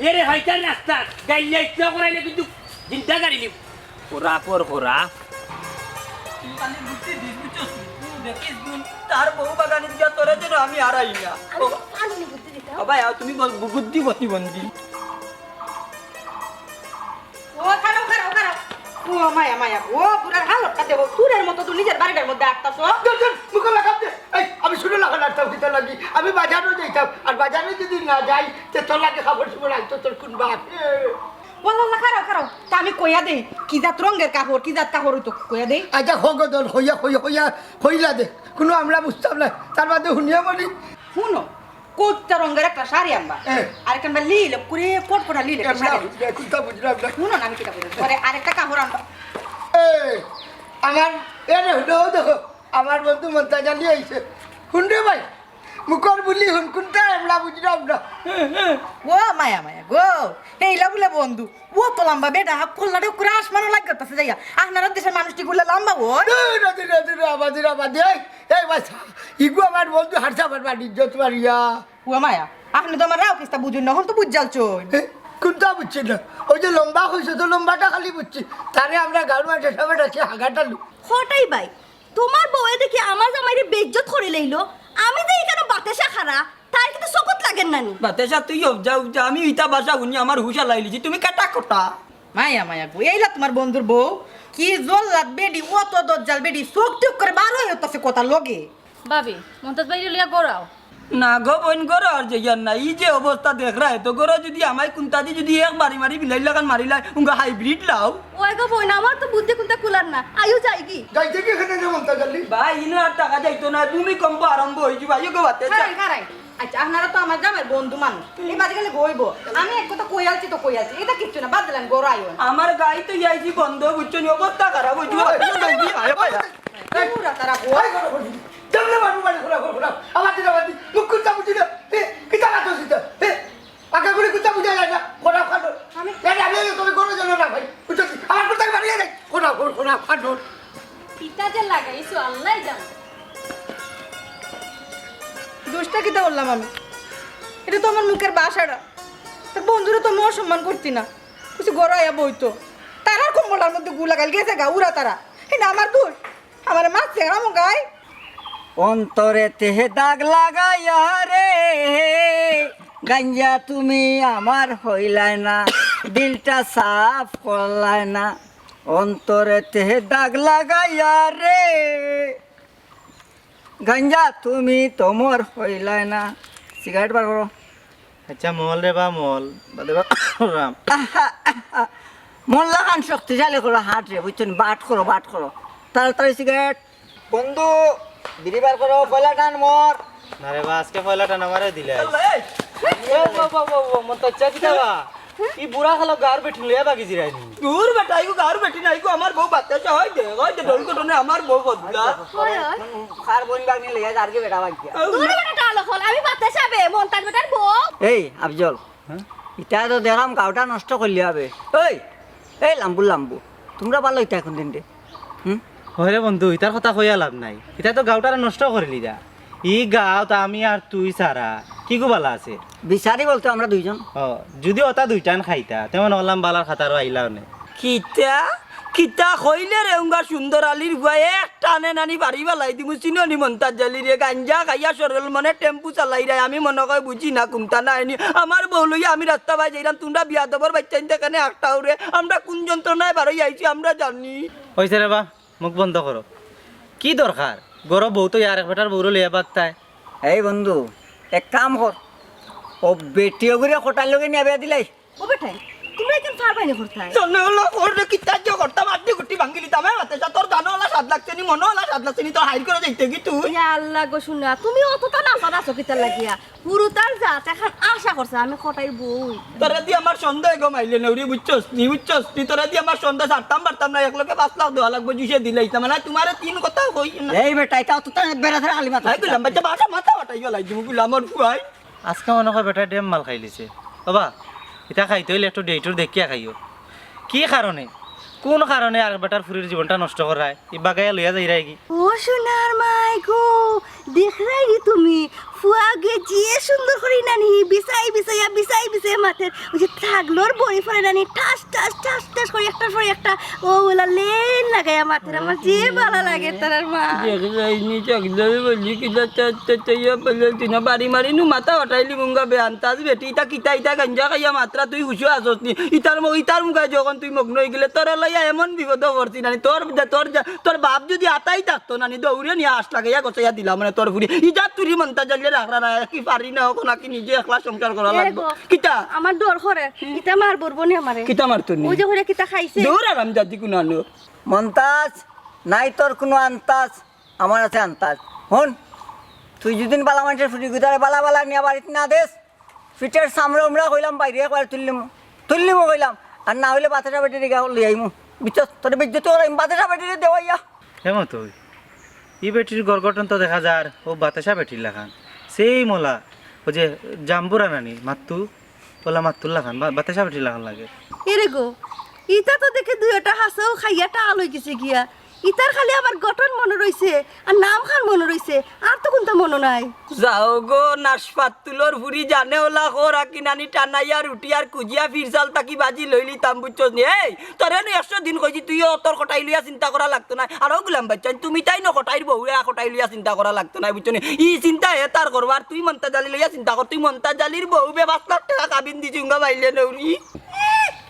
এরে হয়তো রাস্তা, গাইলে ইচ্ছা করাইলে কিন্তু জিন্দা গাড়ি নিব। খরাফর খরাফ। তুই খালি বুদ্ধি দিস, বুঝছস? তুই দেখিস গুণ, তার বউ বাগানে গিয়া তোরে যেন আমি হারাই না। আমি তো পারুনি বুদ্ধি দিতাম। ও ভাই, আও, তুমি বল, বু-, বুদ্ধি প্রতিবন্ধী। ও, খাড়াও, খাড়াও, খাড়াও। ও, মায়া, মায়া। ও, বুড়ার হালতটা দেখো। চুরের মতো তুই নিজের বাড়িটার মধ্যে আটকাছো। ধুর, ধুর, মুখে লাগাম দে। এই, আমি শুনে লাগাম আটকাম কিতা লাগি? আমি বাজারও যাইতাম, আর বাজারে যদি না যাই, তে তোর লাগে কাপড় চোপড় আনতো তোর কোন বাপ? এ। ওয়াল্লাহ, খাড়াও, খাড়াও। তা আমি কইয়া দেই, কি জাত রঙের কাপড়, কি জাত কাপড় অইতো কইয়া দেই। আচ্ছা, হোক দল, হইয়া, হইয়া, হইয়া, হইলা দে। কোনো আমরা বুঝতাম না। তার বাদে হুনিয়া বলি। হুনো, কুত্তা রঙের একটা শাড়ি আনবা। এ। আর একটা আনবা লিল, কুড়ি কোট কোটা লিল একটা এমলা শাড়ি। বুঝলে, কুত্তা বুঝলাম না। হুনো না, আমি কিতা কইতাম। পরে আরেকটা কাপড় আনবা। এ, আমার, এ রে, হুনো, দেখো, আমার বন্ধু মন্তাজ আলী আইছে। হুন রে ভাই, মুখর বুলি হুন, কুনটা এমলা বুঝলাম না। ও মায়া মায়া গো, এইলা বুলে বন্ধু, ও তো লম্বা বেটা, কল্লাটা করে আসমানো লাগতেছে যাইয়া। আপনারা দেশের মানুষটি গুলা লম্বা ওই। দূর, দূর, দূর, আবাদি, আবাদি, এই, এই বাচ্চা, ইগু আমার বন্ধু হারসা আমার বাড়ি, ইজ্জত মারিয়া। ও মায়া, আপনি তো আমার রাও কিস্তা বুঝুন না, এখন তো বুঝাল চই। এ, কোনটা বুঝছি না? ওই যে লম্বা কইছে তো লম্বাটা খালি বুঝছি। তারে আমরা গাঁওর মাঝে সবে ডাকি হাগাটালু। হটাই ভাই, তোমার বউয়ে দেখি আমার জামাইরে বেইজ্জত করে লইলো। আমি যে এখানে বাতাসা খারা, তার কিন্তু চকুত লাগের নানি। বাতাসা তুই অব যা, অব যা, আমি ইতা বাসা হুনি আমার হুশ আলাইলিছি, তুমি কাটা কটা। মায়া মায়া গো, এইলা তোমার বন্ধুর বউ, কি জল্লাদ বেডি, অত দজ্জাল বেডি, চোখ টিপ করে বার হয়ে হতাছে কথা লগে। ভাবি, মন্তাজ ভাইরে লইয়া গড়াও। না গো বইন, গড় আর যাইয়ার না। ই যে অবস্থা দেখরায় তো, গড় যদি আমায় কুন্তা দি যদি এক বাড়ি মারি বিলাই লাগান মারি লাই, উঙ্গা হাইব্রিড লাও। ওই গো বইন, আমার তো বুদ্ধি কুন্তা কুলার না। আইও যাইগি। যাইতে কি এখানে রে মন্তাজ আলী? ভাই, ইনো আর টাকা যাইতো না, ভূমিকম্প আরম্ভ হয়ে যাবে। আইও গো বাতে। খারাই, খারাই। আচ্ছা, আপনারা তো আমার গ্রামের বন্ধু মানুষ। এই বাজে গেলে গইব। আমি এক কথা কই আলছি তো কই আলছি। এটা কিচ্ছু না, বাদ দিলাম, গড় আইও। আমার গাই তো ইয়াইছি বন্ধ, বুঝছো নি? অবস্থা খারাপ হয়ে যাবে। আইও যাইগি, আইও ভাই। পুরা তারা গো। এই ঘরে ঘরে। জানলে মারবো বাড়ি ঘোরা ঘোরা ঘোরা। আমার দিন আমার দিন। মুখ খুলতে বুঝি না। এ, কিতা কাজ হচ্ছে তো? এ, আগে করে কিতা বুঝা যায় না। ঘোরা খাটো। আমি এ, আমি এই তোর ঘরে যেন না ভাই। বুঝছো কি? আমার কোথায় বাড়িয়ে দেয়? ঘোরা ঘোর, ঘোরা খাটো। কিতা যে লাগাইছো, আল্লাহ জানে। দোষটা কিতা করলাম আমি? এটা তো আমার মুখের ভাষাটা। তোর বন্ধুরা তো আমি অসম্মান করতি না। কিছু গড় আইয়া বইতো। তারার কম্বলটার মধ্যে গু লাগাইল গেছে গা, উড়া তারা। এটা আমার দোষ। আমার মাছ চেংড়া মুগাই। অন্তরে তেহে দাগ লাগাইয়া রে, গাঞ্জা তুমি আমার হইলায় না, দিলটা সাফ করলায় না। অন্তরে তেহে দাগ লাগাইয়া রে, গাঞ্জা তুমি তোমর হইলায় না। সিগারেট বার করো। আচ্ছা, মল রে বা মল, বাদে বা রাম। আহা, আহা। মল্লা খান শক্তিশালী করো, হাট রে, বুঝছো নি? বাট করো, বাট করো। তাড়াতাড়ি সিগারেট। বন্ধু, বিড়ি বার করো, পয়লা টান মর। না রে বা, আজকে পয়লা টান আমারে দিলে। এই, এই, ও, ও, ও, ও, মন তো ইচ্ছা কিতা বা? ই বুড়া খালো গার বেটি লইয়া বাগি জিরাইনি। দূর বেটা, ইগো গার বেটি না, ইগো আমার বউ বাতাসা হয় দে, হয় দে, ঢোল কটনে আমার বউ বদলা। হয়, হয়। কার বইন বাগনি লইয়া যার কি বেটা বাগিয়া। দূর বেটা, টালো খল, আমি বাতাসা বে, মন্তাজ বেটার বউ। এই, আফজল, হ্যাঁ? ইতা তো দেখলাম গাউটা নষ্ট করলি হবে। এই, এই লাম্বু লাম্বু, তোমরা ভালো ইতা এখন দিন রে। হুম? হয় রে বন্ধু, ইতার কথা কইয়া লাভ নাই। ইতা তো গাউটারে নষ্ট করিলি যা। ই গাউত আমি আর তুই ছাড়া কি গো বালা আছে? বিচারি বলতে আমরা দুইজন। ও, যদি ওটা দুইটান খাইতা, তেমন হলাম বালার খাতারও আইলাও নে। কিতা? কিতা কইলে রে উঙ্গা সুন্দর আলীর বুয়া? এক টানে নানি বাড়ি বালাই দিমু, চিনো নি মন্তাজ আলী রে? গাঞ্জা খাইয়া সরল মনে টেম্পু চালাইরায়, আমি মনে কয় বুঝি না কুন্তা না আইনি। আমার বউ লইয়া আমি রাস্তা বাই যাইরাম, তোমরা বিয়াদবর বাইচ্চাইন দেখে নে একটাও রে। আমরা কোন যন্ত্রণায় বারই আইছি আমরা জানি। হইছে রে বা, মুখ বন্ধ করো। কি দরকার? গরো বউ তো ইয়ার এক বেটার বউরে লইয়া বাগতায়। এই বন্ধু, এক কাম কর, ও বেটি ওগুরে কোটার লগে নিয়ে বিয়া দিলাই। ও বেটাই, তোমরা এখন ফার বাইনে করতায়। জানো ওলা করলে কিতা যে করতাম, আড্ডি গুটি ভাঙ্গিলিতাম। এ বাতাসা, তোর গানো ওলা স্বাদ লাগছে নি, মনো ওলা স্বাদ লাগছে নি, তোর হাইর করে যাইতে কি তুই? ইয়া আল্লাহ গো, শুনা, তুমি অতটা নাচা নাচো কিতার লাগিয়া? হুরুতার জাত এখন আশা করছে আমি কটাই বই। তোরে দি আমার সন্দেহ গো মাইলে নৌরি, বুঝছস নি, বুঝছস নি? তোরে দি আমার সন্দেহ ছাড়তাম পারতাম না, এক লগে পাঁচ লাখ দেওয়া লাগবো, জুসে দিলাইতাম না, তোমারে তিন কথা কই না। এই বেটা, এটা তো তার বেড়া ধরে আলি মাথা। এই গুলাম বাচ্চা, বাসা মাথা ফাটাই গেলাই দিমু গুলাম ওর ফুয়াই। আজকে মনে হয় বেটা ডেম মাল খাইলিছে। বাবা, এটা খাইতে হইলে একটু ডেটুর দেখিয়া খাইও। কি কারণে, কোন কারণে আর বেটার ফুরির জীবনটা নষ্ট করায়? ই বাগাইয়া লইয়া যাইরায় কি? ও সোনার মাই গো, দেখরায় নি তুমি? ফুয়াগে যে সুন্দর করি নানি, বিছাই বিছাইয়া, বিছাই বিছাইয়া মাতের। ওই যে থাগলর বড়ি ফরে নানি, ঠাস ঠাস ঠাস ঠাস করি একটার পরে একটা, ও ওলা লেন লাগাইয়া মাতের। আমার যে ভালা লাগে তারার মা। দেখরায় নি থাগলর বড়ি কিলা ঠাস ঠাস করিয়া বলে দিনা বাড়ি মারি নু মাথা ফাটাইলি মুঙ্গা বে আন্তাজ বেটি, ইতা কিতা, ইতা গাঞ্জা খাইয়া মাতরা, তুই হুশো আছস নি? ইতার ম-, ইতার মুখায় যখন তুই মগ্ন হয়ে গেলে, তোর লইয়া এমন বিপদ পড়ছি নানি, তোর, তোর, তোর বাপ যদি আতাই থাকতো নানি, দৌড়ে নিয়ে আশ লাগাইয়া গছাইয়া দিলাম মানে তোর ফুরি। ইজাত তুরি মন্তাজ আলীরে রাখরা না, কি পারি না, ওখানে কি নিজে একলা সংসার করা এ লাগবো। গো, কিতা? আমার ডর করে, ইতা মারবো নি আমারে। কিতা মারতো নি? ওই যে ওরে কিতা খাইছে। দৌড় আরাম জাতি কুনানো। মন্তাজ, নাই তোর কোনো আন্তাজ। আমার আছে আন্তাজ। হুন, তুই যুদি বালা মানষর ফুড়ি গুতারে বালা বালা নিয়া বাড়িত না দেস, পিঠর চামড়া উমড়া কইলাম বাইরে একবার তুলিলিমু, তুলিলিমু কইলাম, আর না অইলে বাতাসা বেটিরে গিয়া লই আইমু, বুঝছস? তোরে বেইজ্জতি করাইমু বাতাসা বেটিরে দেওয়াইয়া। এমন তো, ই বেটির ঘর গঠন তো দেখা যার অউ বাতাসা বেটির লাখান, same অলা, অউ যে জাম্বুরা নানি মাত্তু, অলা মাত্তুর লাখান, বা-, বাতাসা বেটির লাখান লাগে। এরে গো, ইতা তো দেখি দুইওটা হাছাউ খাইয়া টাল অইগেছে গিয়া। ইতার খালি আবার গঠন মনো রইছে, আর নাম খান মনো রইছে, আর তো কুনতা মনো নাই। যাও গো, নাশপাত তুলর ফুড়ি জানে অলা খোর আকি নানি টানাইয়া রুটি আর কুজিয়া ফিরসাল তাকি বাজি লইলিতাম, বুঝছস নি? এই, তোরে নু একশো দিন কইছি, তুই অউ তোর কটাই লইয়া চিন্তা করা লাগতো নায়। আর অউ গুলাম বাইচ্চাইন, তুমি তাইন কটাইর বউরে কটাই লইয়া চিন্তা করা লাগতো নায়, বুঝছো নি? ই চিন্তা হে তার করবো, আর তুই মন্তাজ আলী লইয়া চিন্তা কর, তুই মন্তাজ আলীর বউরে পাঁচ লাখ টেকা কাবিন দিছি উঙ্গা বাইলে নউরি।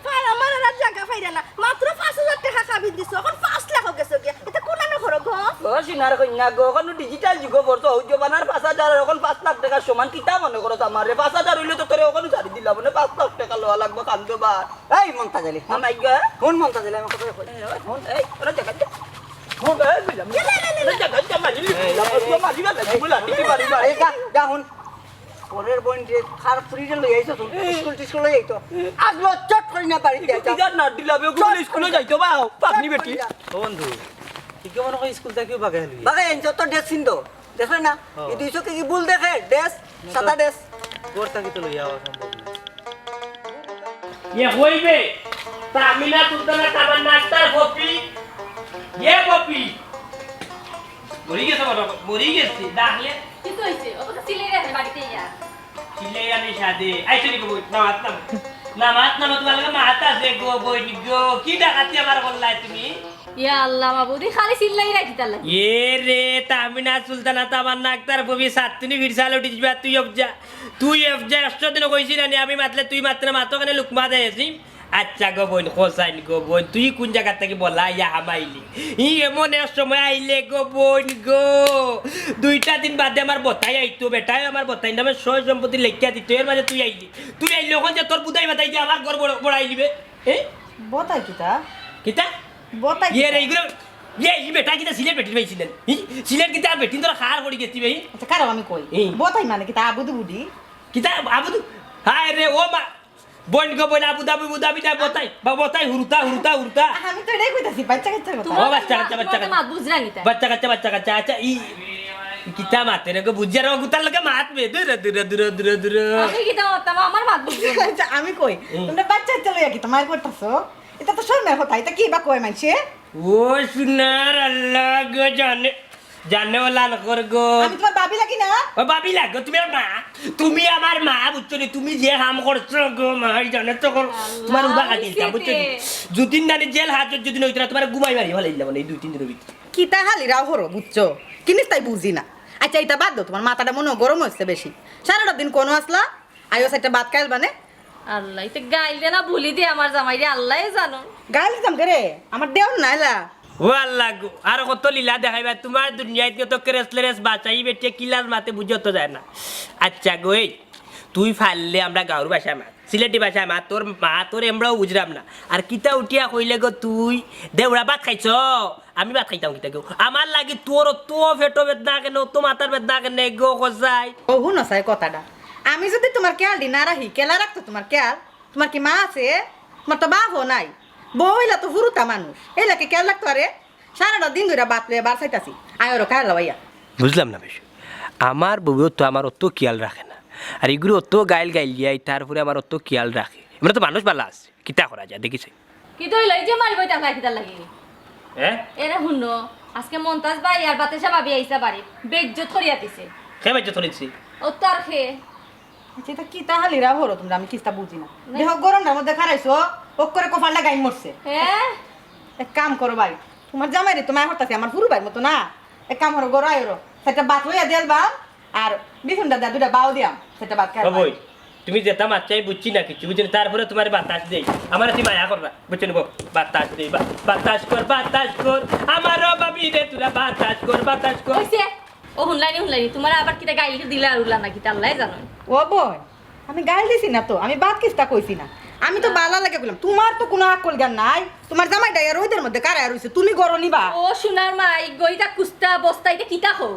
ফাল আমার আর জাগা পাইরা না, মাত্র পাঁচ হাজার টেকা কাবিন দিছো, অখন পাঁচ লাখ গেছো গিয়া, ইতা কুনানো করো গো? ও সোনার কইন্যা গো, অখন digital যুগো পড়ছো, অউ জমানার পাঁচ হাজার আর অখন পাঁচ লাখ টেকার সমান, কিতা মনো করো আমারে? পাঁচ হাজার অইলে তো তোরে অখন ছাড়ি দিলাম, মানে পাঁচ লাখ টেকা লওয়া লাগবো, কান্দো বা। এই মন্তাজ আলী, হুন। আমার গো। হুন মন্তাজ আলী, আমার কথা কই। এই, হুন। এই, ওরা জাগা দে। হুন, এই, বুঝলাম। এই, এই, এই, এই। ওরা জাগা দে, মারি, এই, এই, এই, মারি, মারি, এই, মারি, মারি, এই, যা, যা, হুন। পরের বইন যে খারাপ চুরি যে লই আইছো তো, এই। স্কুল টিস্কুল লই আইতো। আগলো চট করি না বাড়িতে তুই যাইতো। জান না, দিলাবে, ওগুলো চট স্কুলে করি যাইতো, বা, পাবনি চট বেটি। করি না। ও বন্ধু, তুই কি মনে হয় স্কুল থাকিও বাগাই লই? বাগাই আনছো তো ড্রেস চিনতো। দেখলে না? ও। এই দুইশো কি, কি ভুল দেখে? ড্রেস, না তো। সাদা ড্রেস। ঘর থাকি তো লইয়া আওয়া সম্ভব না। ইয়ে হইবে, তামিনা তুলতানা তামান্না আক্তার পপি, ইয়ে পপি। মরি গেছে বাবা, মরি গেছে, তাহলে? কিতা অইছে? ও তো সিলাই রাখে বাড়িতে ইয়া। সিলাই আনি সাদে। আইসো নি গো বইন, নামাত নামো। নামাত নামো, তুমার লগে মাত আছে গো বইন গো। কি ডাকাতি আমার করলায় তুমি? ইয়া আল্লাহ মাবুদ, ই খালি চিল্লাইরা কিতার লাগি? এ রে, তামিনা সুলতানা তামান্না আক্তার পপি সাত্তুনি ফিরসাল উঠি যিবা, তুই অবজা, তুই অবজা, একশো দিন কইছি না নি, আমি মাতলে তুই মাতরে মাতো কেনে লুকমা দেয় আছি? আচ্ছা গো বইন, হোসাইন গো বইন, তুই কুন জাগার থাকি বলা ইয়া হামাইলি? ই এমন এক সময় আইলে গো বইন গো, দুইটা দিন বাদে আমার বতাই আইতো, বেটায় আমার বতাই নামে সয় সম্পত্তি লেখিয়া দিত, এর মাঝে তুই আইলি, তুই আইলে অখন যে তোর বুদাই বাতাই দিয়ে আমার ঘর বড়-, বড়াই নিবে, এ? বতাই কিতা? কিতা? বতাই ইয়ে রে, কিতা? ইগুলো, ইয়ে, ই বেটা কিতা সিলেট বেটির পাইছিলেন? ই সিলেট কিতা বেটিন তোরা খার করি গেছি ভাই? আচ্ছা, কারো আমি কই। এই। বতাই মানে কিতা? আবুদু বুডি? কিতা আবুদু? হায় রে, ও মা, বইন গো বইন, আবুদাবি, বুদাবি না, বতাই, বা বতাই, হুরুতা, হুরুতা, হুরুতা। আমি তো এটাই কইতাছি, বাচ্চা কাচ্চার কথা। ও বাচ্চা কাচ্চা, বাচ্চা কাচ্চা। মাত বুঝরা কিতা? বাচ্চা কাচ্চা, বাচ্চা কাচ্চা। আচ্ছা, ই কিতা মাতে রে গো, বুঝিয়ার অগুতার লগে মাত বে, দূর, দূর, দূর, দূর, দূর। আমি কিতা মাততাম, আমার মাত বুঝবো না। আচ্ছা, আমি কই, হুম। তোমরা বাচ্চা কাচ্চা লইয়া কিতা মাইর করতাছো? এটা তো শরমের কথা, এটা কি বা কয় মানষে? ও সোনার আল্লাহ গো, জানে, জানে ও লাল কর গো। আমি তোমার ভাবি লাগি না? ও ভাবি লাগো, তুমি আমার মা, তুমি আমার মা, বুঝছো নি? তুমি যে হাম করছো গো মা, এই জানে তো কর, আল্লাহ, তোমার উবা কাটি দিতাম, বুঝছো নি? যুদিন নানি জেল হাজত যুদিন অইতো না, তোমার ঘুমাই মারি ভালাই দিলাম এই দুই তিন দিনের ভিতরে। কিতা খালি রাও হরো, বুঝছো? কিনিস তাই বুঝি না। আচ্ছা, এটা বাদ দাও, তোমার মাথাটা মনে হয় গরম হচ্ছে বেশি। সারাটা দিন কোনো আসলা, আইও চাইরটা ভাত খাইল বানে। আল্লাহ, ইতে গাইল দে না বুলি দে আমার জামাইরে, আল্লাহ জানো। গাইল দিতাম কে রে? আমার দেওর নাইলা। ও আল্লাহ গো, আর কত লীলা দেখাইবা? তোমার দুনিয়াত কত কেরেস লেরেস বাচ্চা, ই বেটিয়ে কিলার মাতে বুঝো তো যায় না। আচ্ছা গো, এই তুই ফাললে আমরা গাঁওর ভাষায় মাত, সিলেটি ভাষায় মাত, তোর মা তোর এমরাও বুঝরাম না। আর কিতা উঠিয়া কইলে গো তুই, দেউড়া ভাত খাইছ? আমি ভাত খাইতাম কিতা গো? আমার লাগি তোর অত পেটো বেদনা কেনে, অত মাথার বেদনা কেনে গো কসাই? ও হুনো চাই কথাটা, আমি যদি তোমার খেয়ালটি না রাখি, কেলা রাখতো তোমার খেয়াল? তোমার কি মা আছে? তোমার তো বাপও নাই। বউ হইলা তো হুরুতা মানুষ, এইলা কি খেয়াল রাখতো আরে? সারাটা দিন ধরে বাত লইয়া বার চাইতাছি, আয় ওরো খায় লইয়া। বুঝলাম না বেশি, আমার বউও তো আমার অত খেয়াল রাখে না, আর ইগুরে অত গাইল গাইল দিয়াই, তারপরে আমার অত খেয়াল রাখে। আমরা তো মানুষ ভালা আছে, কিতা করা যায় দেখি চাই। কিতা অইলো? এই যে মারি বইতা খায় কিতার লাগি? এ? এরে হুনো, আজকে মন্তাজ ভাই আর বাতেশা ভাবি আইসা বাড়ি, বেইজ্জত করিয়া দিছে। কে বেইজ্জত করি দিছে? ও তো আর কে। আচ্ছা, এটা কিতা খালি রাও হরো তোমরা, আমি কিস্তা বুঝি না। না। দেখো গরমটার মধ্যে খারাইছো, ওক করে কপালটা গাইন মরছে। হ্যাঁ? এক কাম করো ভাই, তোমার জামাইরে তো মায়া করতাছি, আমার হুরু ভাইর মতো না। এক কাম করো, গরো আয় ওরো, সেটা ভাত লইয়া দেল বা আর বিছুন দাদা দুইটা বাও দিয়াম, সেটা ভাত খাই ও বই, তুমি যেটা মারছো আমি বুঝছি না কিছু, বুঝছি না, তারপরে তোমার বাতাস দেই, আমার তুই মায়া কর না, বুঝছো না বউ? বাতাস দেই, বা-, বাতাস কর, বাতাস কর, আমার ও বাবি রে, তোরা বাতাস কর, বাতাস কর। কইছে, ও হুনলাইনি, হুনলাইনি, তোমার আবার কিতা গাইল দিলা আর উলা না কিতা, আল্লাহ জানো। ও বই, আমি গাইল দিছি না তো, আমি বাদ কিস্তা কইছি না, আমি তো হ্যাঁ। বালা লাগে কইলাম, তোমার তো কোনো আকল জ্ঞান নাই, তোমার জামাইটা আর ওইদের মধ্যে কারা রইছে, তুমি গরো নিবা। ও সোনার মা, এই গইটা কুস্তা বস্তা, এটা কিতা কো?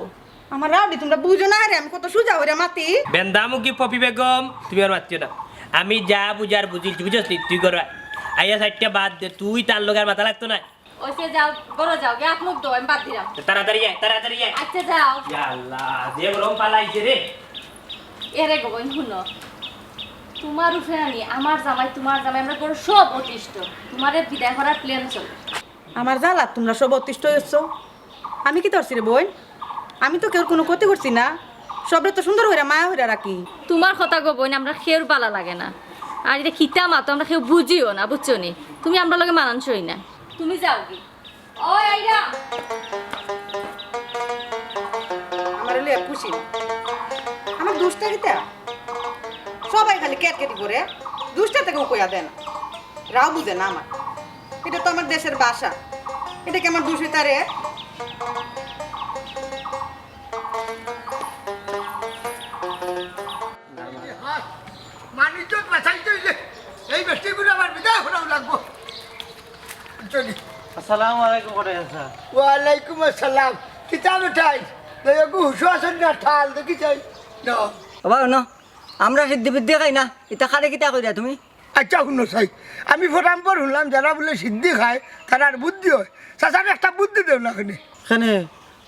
আমার রাউডি, তুমরা বুঝো না রে, আমি কত সুজা অইরা মাতি। বেন্দামুখী পপি বেগম, তুমি আর মাতিও না। আমি যা বুঝার বুঝিলছি, বুঝছস নি? তুই ঘরো আয়। আইয়া সাইডটা বাদ দে, তুই তার লগে আর মাতা লাগতো না। অইছে, যাও, ঘরো যাও, গিয়া আত মুখ ধও, আমি বাদ দিলাম। তাড়াতাড়ি আয়, তাড়াতাড়ি আয়। আচ্ছা, যাও। ইয়া আল্লাহ, যে গরম পালাইছে রে। এরে গো বইন, হুনো, তুমার উপরে আনি, আমার জামাই, তুমার জামাই, আমরা ঘরো সব অতিষ্ঠ। তুমারে বিদায় করার প্ল্যান চলে। আমার জ্বালা তুমরা সব অতিষ্ঠ অইছো। আমি কিতা করছি রে বইন? আমি তো কেউর কুনু ক্ষতি করছি না, সবরে তো সুন্দর কইরা মায়া কইরা রাখি। তুমার কথা গো বইন, আমরা কেউর ভালা লাগে না। আর ইতা কিতা মাতো, আমরা কেউ বুঝিও না, বুঝছো নি? তুমি আমরার লগে মানানসই না। তুমি যাওগি। ওই আইরা। আমারে লইয়া খুশি না। আমার দোষটা কিতা? সবাই খালি ক্যাটকেটি করে, দোষটা তো কেউ কইয়া দেয় না। রাও বুঝে না আমার। ইটা তো আমার দেশের ভাষা। ইটা কি আমার দোষ অইতা রে? হায়, মানিজ্যত বাঁচাইতে অইলে এই বেটিগুরে আমার বিদায় করাও লাগবো। চলি। আসসালামু আলাইকুম, কটাই চাচা। ওয়ালাইকুম আসসালাম। কিতা বেটাই? লইয়া গু হুশো আছইন না, ঠাল দেখি চাই। না। বাবা, হুনো, আমরা সিদ্ধি বিদ্ধি খাই না, ইতা কারে কিতা কইরা তুমি? আচ্ছা, হুনো চাই, আমি ফরাম পর হুনলাম, যারা বুলে সিদ্ধি খায়, তারার বুদ্ধি অয়। চাচারে একটা বুদ্ধি দেও না কেনে। কেনে?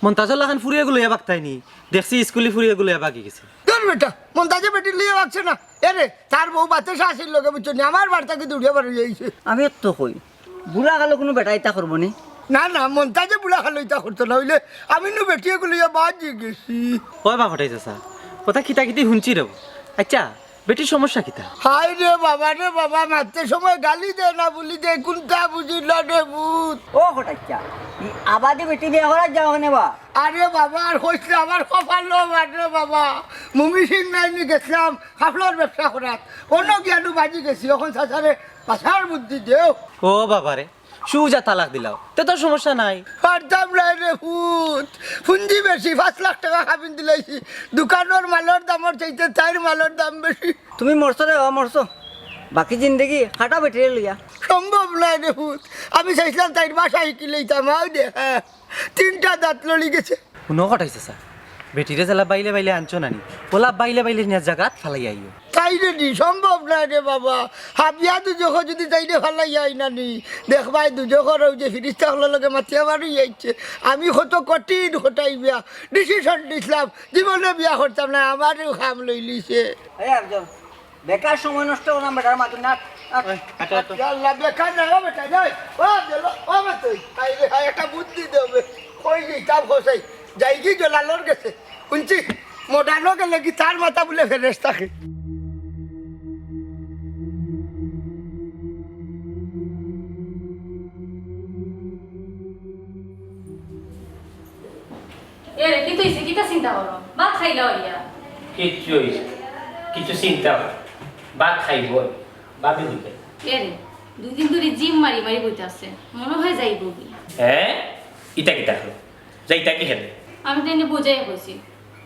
মন্তাজর লাখান ফুড়িয়ে গু লইয়া বাগতায় নি? দেখছি ইস্কুলি ফুড়িয়ে গু লইয়া বাগি গেছে। ধুর বেটা, মন্তাজে বেটি লইয়া বাগছে না। এরে, তার বউ বাতে শাশির লগে, বুঝছো নি? আমার বাড়ি থাকি দৌড়িয়া বার অইয়া আইছে। আমি তো কই, বুড়া কালো কুনু বেটা ইতা করবো নি? না, না, মন্তাজে বুড়া কালো ইতা করতো না, অইলে আমি নু বেটি এগু লইয়া বাগি গেছি। ওই বা কটাই চাচা, কথা কিতা কিতি হুনছি রে। আচ্ছা, বেটির সমস্যা কিতা? হায় রে বাবা রে বাবা, মাততে সময় গালি দেয় না বুলি দেয়, কুনতা বুঝিল রে ভূত। ও কটাই চাচা, ই আবাদি বেটি বিয়া করার যাও কেনে বা? আরে বাবা, আর কইস না, আমার কপাল লো মার রে বাবা। মুমি সিং নাইনি গেছিলাম কাপড়র ব্যবসা করাত, অনো গিয়া নু বাগি গেছি, অখন চাচারে বাঁচার বুদ্ধি দেও। ও বাবা রে, সুজা তালাক দিলাও, তে তো সমস্যা নাই। পারতাম নায় রে ভূত, পুঞ্জি বেশি, পাঁচ লাখ টেকা কাবিন দিলাইছি, দোকানর মালর দামর চাইতে তাইর মালর দাম বেশি। তুমি মরছো রে, ও মরছো, বাকি জিন্দেগি কাটা বেটিরে লইয়া। সম্ভব নায় রে ভূত, আমি চাইছিলাম তাইর ভাষা হিকি লইতাম, আও দে, হ্যাঁ, তিনটা দাঁত লড়ি গেছে। হুনো কটাই চাচা, বেটিরে যেলা বাইলে বাইলে আনছো না নি, অলা বাইলে বাইলে নিয়া জাগাত ফালাই আইও। তাইরে নি, সম্ভব নায় রে বাবা। হাবিয়া দুজখো যুদি তাইরে ফালাই আই না নি, দেখবায় দুজখর অউ যে ফিরিস্তা অকলর লগে মাতিয়া বার অইয়া আইছে। আমি কত কঠিন কটাই বিয়া, decision দিছলাম, জীবনে বিয়া করতাম না, আমারেউ কাম লইলিছে। এই একজন বেকার সময় নষ্ট করলাম বেটার মাতুন না। আট। ওই, আট, আট। ইয়া আল্লাহ, বেকার না রে বেটা, যাই। ও, গেল, ও, বে তুই। হায় রে, হায়, একটা বুদ্ধি দে বে। কই যাইতাম, কই যাই? যাইগি জলালর গেছে। হুনছি, modern-ও গেলে কি তার মাথা বুলে ফেরেশতা থাকে। এরে, কিতা অইছে? কিতা চিন্তা করো? ভাত খাইলা অইয়া? কিচ্ছু অইছে? কিছু চিন্তা কর। ভাত খাইবো, ভাবি বুঝে। এরে, দুই দিন ধরি gym মারি মারি বইতাছে। মনো হয় যাইবোগি। হ্যাঁ? ইতা কিতা কর? যাইতা কি হেলে? আমি তাইনরে বুঝাইয়া কইছি।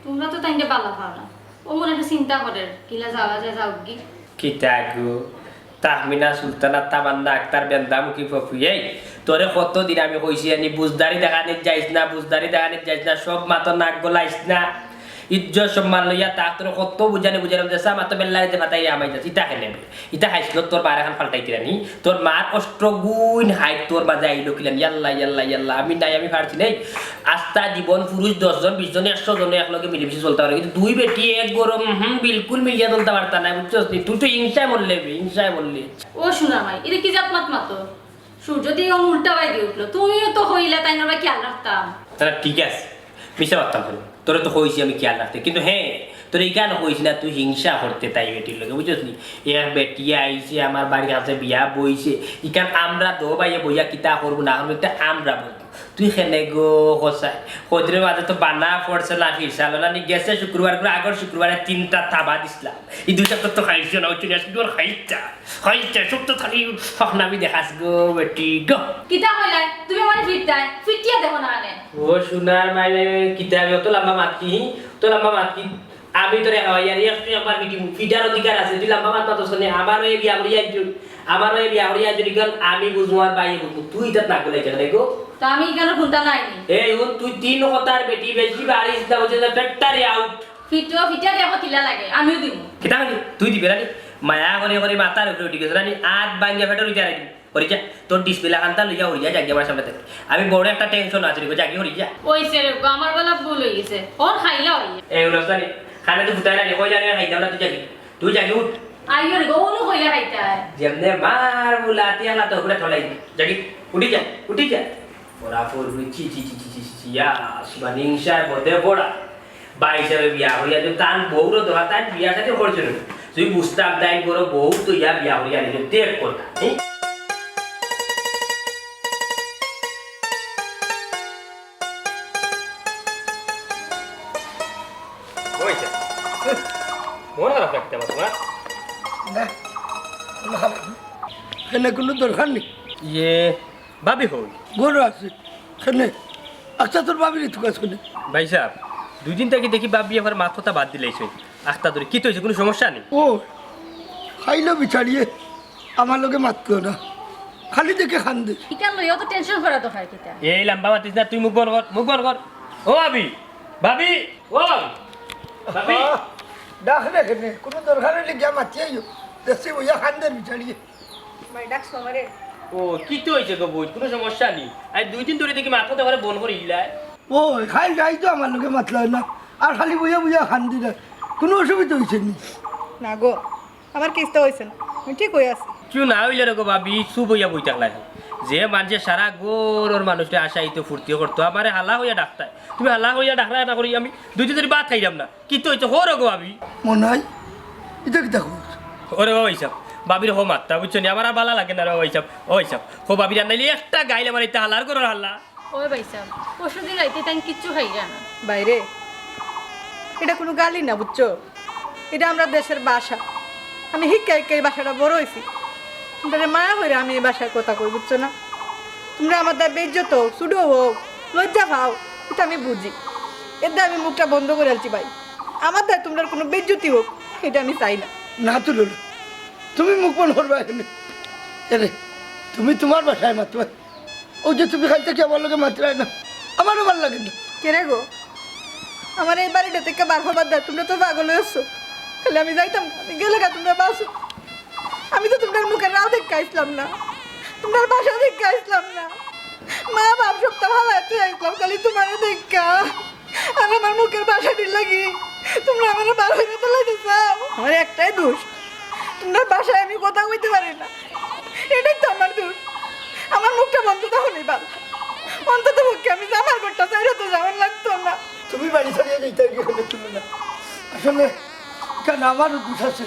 তুমরা তো তাইনরে বালা পাও না। ও মনে একটু চিন্তা করের, কিলা যাওয়া যায়, যাউকগি। কিতা গো? তাহমিনা সুলতানা, তামান্না আক্তার, বেন্দামুখী পপি, এই, তোরে কতদিন আমি কইছি, আনি বুঝদারি দেখানিত যাইস না, বুঝদারি দেখানিত যাইস না, সব মাতো নাক গলাইস না, ইজ্জত সম্মান লইয়া থাক। তোরে কত বুঝানি বুঝাইলাম যে, সা মাতো বেল্লারিতে ফাতাইয়া আমাই যাস, ইতা খেলে। ইতা হাইছিল তোর মার এখান ফাল্টাইতে রানি, তোর মার অষ্টগুণ হাইট তোর মাঝে আইলো কিলান, ইয়াল্লা, ইয়াল্লা, ইয়াল্লা, আমি নাই, আমি পারছি নাই। আস্তা জীবন পুরুষ দশ জন, বিশ জন, একশো জন একলগে মিলেমিশে চলতা পারে, কিন্তু দুই বেটি এক গরম, হুম, বিলকুল মিলিয়া চলতা পারতা না, বুঝছস নি? তুই তো হিংসায় মরলে বে, হিংসায় মরলে। ও সোনা মাই, ইরে কি জাত মাত মাতো? সূর্য দিয়ে অমন উল্টা বাই দিয়ে উঠলো, তুমিও তো কইলা তাইনর বায় খেয়াল রাখতাম। তারা ঠিক আছে, মিছা মাততাম কেনে? তোরে তো কইছি আমি খেয়াল রাখতে, কিন্তু হ্যাঁ, তোরে ইখান কইছি না তুই হিংসা করতে তাই বেটির লগে, বুঝছস নি? এক বেটি আইছে আমার বাড়ির কাছে বিয়া বইছে, ইখান আমরা দো ভাইয়ে বইয়া কিতা করবো না করবো, ইটা আমরা বুঝবো। তুই কেনে গো কসাই? কদিনর মাঝে তো বানা পড়ছে লাঠির, সালনানি গেছে শুক্রবার করে, আগর শুক্রবারে তিনটা থাবা দিছলাম। ই দুইটা তো, তো খাইছো না, ওই চুনিয়া শুক্রবার খাইতা, খাইতা, সব তো থাকি ফাঁকনামি দেখাস গো, বেটি গো। কিতা কইলাই? তুমি আমারে ফিরতায়, ফিটিয়া দেখো না আনে। ও সোনার মাইলে কিতা আমি অত লম্বা মাত কি, অত লম্বা মাত কি? আমি তোরে খাওয়াইয়ার, একটু একবার মিটিমু, ফিটার অধিকার আছে। তুই লাম্বা মাত মাতস কেনে? আমার অইয়া বিয়া করিয়া আনছইন, আমার অইয়া বিয়া করিয়া আনছইন, ইখান আমি বুঝমু আর বাইয়ে বুঝমু। তুই ইতাত নাক গলাইতে কেনে গো? তা আমি ইখানো হুনতাম নায় নি। এই হুন, তুই তিন কথার বেটি, বেশি বাড়াইস না, বুঝছস না? ফিটারে আউট। ফিটো, ফিটারে আবার কিলা লাগে? আমিও দিমু। কিতা কইলি? তুই দিবে না নি? মায়া করি করি মাথার উপরে উঠি গেছে না নি? আত ভাঙ্গিয়া ফেটর ভিতরে রাখি। হরি যা, তোর ডিসপ্লে খান্তা লইয়া হরি যা, জাগি আমার সামনে থাকি। আমি বড় একটা টেনশন আছে রে, জাগি হরি যা। অইছে রে গো, আমার বালা ভুল অই গেছে। অর খাইলা অই। এই হুনস না নি, খানা তো ফুটাই না নি, কইলা নি খাইতাম না, তুই জাগি। তুই জাগি উঠ। আইও রে গো, অনু কইলা খাইতায়। যেমনে মার বুলাতি আলা তো ওগুলা ঠলাই। জাগি, উঠি যা, উঠি যা। ওরা ফুল চি চি চি চি চি চি চি, ইয়া, শিবানী হিংসায় বদে পড়া। ভাই হিসাবে বিয়া করিয়া দিও, তান বউরও দোয়া, তাই বিয়া শাদী করছিল না। তুই বুঝতাম, তাই বড় বউ তো ইয়া বিয়া করিয়া নিল, দেখ কথা। এই? কইছে? মন খারাপ লাগতে আমার তোমার? না, কোনো খারাপ না। এনে কোনো দরকার নেই। ইয়ে, ভাবি হই? গরু আছে। কেনে? আচ্ছা, তোর ভাবির একটু কাজ কেনে? ভাই সাহেব, দুই দিন থাকি দেখি ভাবি একবার মাত কথা বাদ দিলাইছে। আখতা ধরে, কিতা অইছে? কোনো সমস্যা নি? ও, খাইলো বিচারিয়ে, আমার লগে মাতলো না, খালি দেখে খান্দে। ইখান লইয়াও তো টেনশন করা দরকার কিতা? এই লাম্বা মাতিস না, তুই মুখ বন্ধ কর, মুখ বন্ধ কর। ও ভাবি, ভাবি, ও ভাবি। আহ, ডাক রে কেনে? কোনো দরকার অইলে গিয়া মাতি আইও। দেখছি বইয়া খান্দে বিচারিয়ে। ভাই, ডাকছো আমারে? ও, কিতা অইছে গো বইন? কোনো সমস্যা নি? আজ দুই দিন ধরে দেখি মাত কথা বন্ধ করি ইলাই। ও, খাই যাই তো আমার লগে মাতলা না। আর খালি বইয়া বইয়া খান্দি না। কোনো অসুবিধা অইছে নি? না গো, আমার কিচ্ছু অইছে না। আমি ঠিক অই আছি। কিচ্ছু না অইলে রে গো ভাবি, চুপ অইয়া বই থাকলাই। যে মানষে সারা ঘরর মানুষরে আশাইতো ফুর্তিও করতো, আমারে হালা অইয়া ডাকতায়। তুমি হালা অইয়া ডাকলা না করি আমি দুই দিন ধরে ভাত খাইলাম না। কিতা অইছে? হো রে গো ভাবি। মনাই, ইটা কিতা খবর? ওরে বাবা, ইসাব, ভাবির হো মাততা, বুঝছো নি? আমার আর বালা লাগে না রে বাবা, ইসাব। ও ইসাব, হো ভাবির আর নাইলে একটা গাইল আমার ইতা হালার ঘরর হালা। ওই ভাইসাব, পরশুদিন রাইতে তাই কিচ্ছু খাইরা না। বাইরে, এটা কোনো গালি না, বুঝছো? এটা আমরা দেশের ভাষা। আমি হিক্কা হিক্কা এই ভাষাটা বড় অইছি। তোমরারে মায়া কইরা আমি এই ভাষায় কথা কই, বুঝছো না? তোমরা আমার দায় বেইজ্জত হও, ছোট হও, লজ্জা পাও, এটা আমি বুঝি। এর দায় আমি মুখটা বন্ধ করি আলছি ভাই। আমার দায় তোমরার কোনো বেইজ্জতি হোক, এটা আমি চাই না। না তো ললো, তুমি মুখ বন্ধ করবা এখানে। এরে, তুমি তোমার ভাষায় মাতো। ওই যে তুমি খাইতে কি আমার লগে মাতরায় না, আমারও ভালা লাগে না। কে রে গো? আমার এই বাড়িটা থেকে বার হবার দায়, তোমরা তো পাগল অই আছো। তাইলে আমি যাইতাম না, আমি গেলে গা তোমরা বাঁচো। আমি তো তোমরার মুখের রাও দেখতে আইসলাম না, তোমরার ভাষা দেখতে আইসলাম না। মা বাপ সবটা ভালা আছে আইসলাম, খালি তোমারে দেখতে। আর আমার মুখের ভাষাটির লাগি তোমরা আমারে বার হইতে তো লাগে চাও। আমার একটাই দোষ, তোমরার ভাষায় আমি কথা কইতে পারি না, এটাই তো আমার দোষ। আমার মুখটা বন্ধ তখনই ভালা। অন্তত পক্ষে আমি জামার ঘরটা ছাইড়া তো যাওয়ার লাগতো না। তুমি বাড়ি ছাড়িয়া যাইতে গিয়ে হলে তুমি না। আসলে এখানে আমারও দোষ আছে।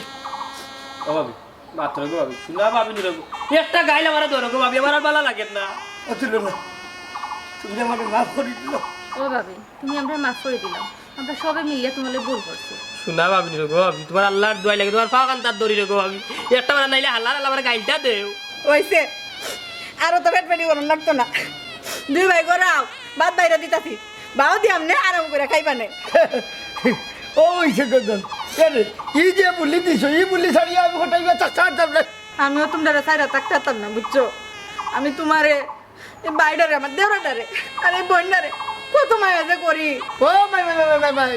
ও ভাবি, মাত্র গো ভাবি, শোনা ভাবি নি রে গো। একটা গাইল আমারে ধরো গো ভাবি, আমার আর ভালা লাগে না। অতুল না, তুমি আমারে মাফ করি দিলাও। ও ভাবি, তুমি আমরারে মাফ করি দিলাও। আমরা সবে মিলিয়া তোমার লগে ভুল করছি। শোনা ভাবি নি রে গো ভাবি, তোমার আল্লার দোয়াই লাগে, তোমার পাও কান্তাত ধরি রে গো ভাবি। একটা বার নাইলে হালার হালা আমার গাইলটা দেও। অইছে, আরো তো পেটপেটি করার লাগতো না। দুই ভাই গড়াও, ভাত বাইরে দিতাছি। বাও দি আমনে আরাম করে খাইবা নে। ও অইছে গজন। আরে, ই যে বুলি দিছো, ই বুলি ছাড়িয়া আমি কোথায় গিয়া চা-, ছাড়তাম না। আমিও তোমরারে ছাইড়া থাকতাম না, বুঝছো? আমি তোমারে, এই ভাইটারে, আমার দেওরটারে, আর এই বইনটারে কত মায়া যে করি। ও ভাই, ভাই, ভাই, ভাই, ভাই, ভাই,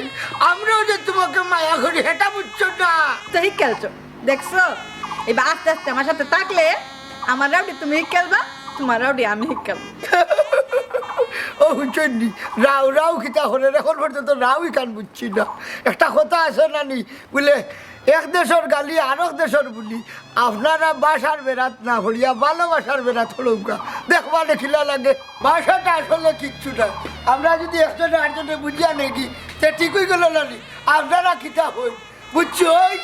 আমরাও যে তোমাকে মায়া করি, হেটা বুঝছো না। তো ঠিক খেলছো। দেখছো? এবার আস্তে আস্তে আমার সাথে থাকলে আমার রাউডি তুমি হিক্কালবা, তোমার রাউডি আমি হিক্কালবো। ও হুনছইন নি, রাও রাও কিতা হরের, এখন পর্যন্ত রাও ইখান বুঝছি না। একটা কথা আছে না নি, বুলে, এক দেশর গালি আরক দেশর বুলি। আপনারা ভাষার বেড়াত না পড়িয়া ভালোবাসার বেড়াত পড়উক্কা, দেখবা দেখিলা লাগে। ভাষাটা আসলে কিচ্ছু না, আমরা যদি একজনে আরজনে বুঝিয়া নেই কি, তে ঠিক অই গেল না নি? আপনারা কিতা হই, বুঝছো? ওই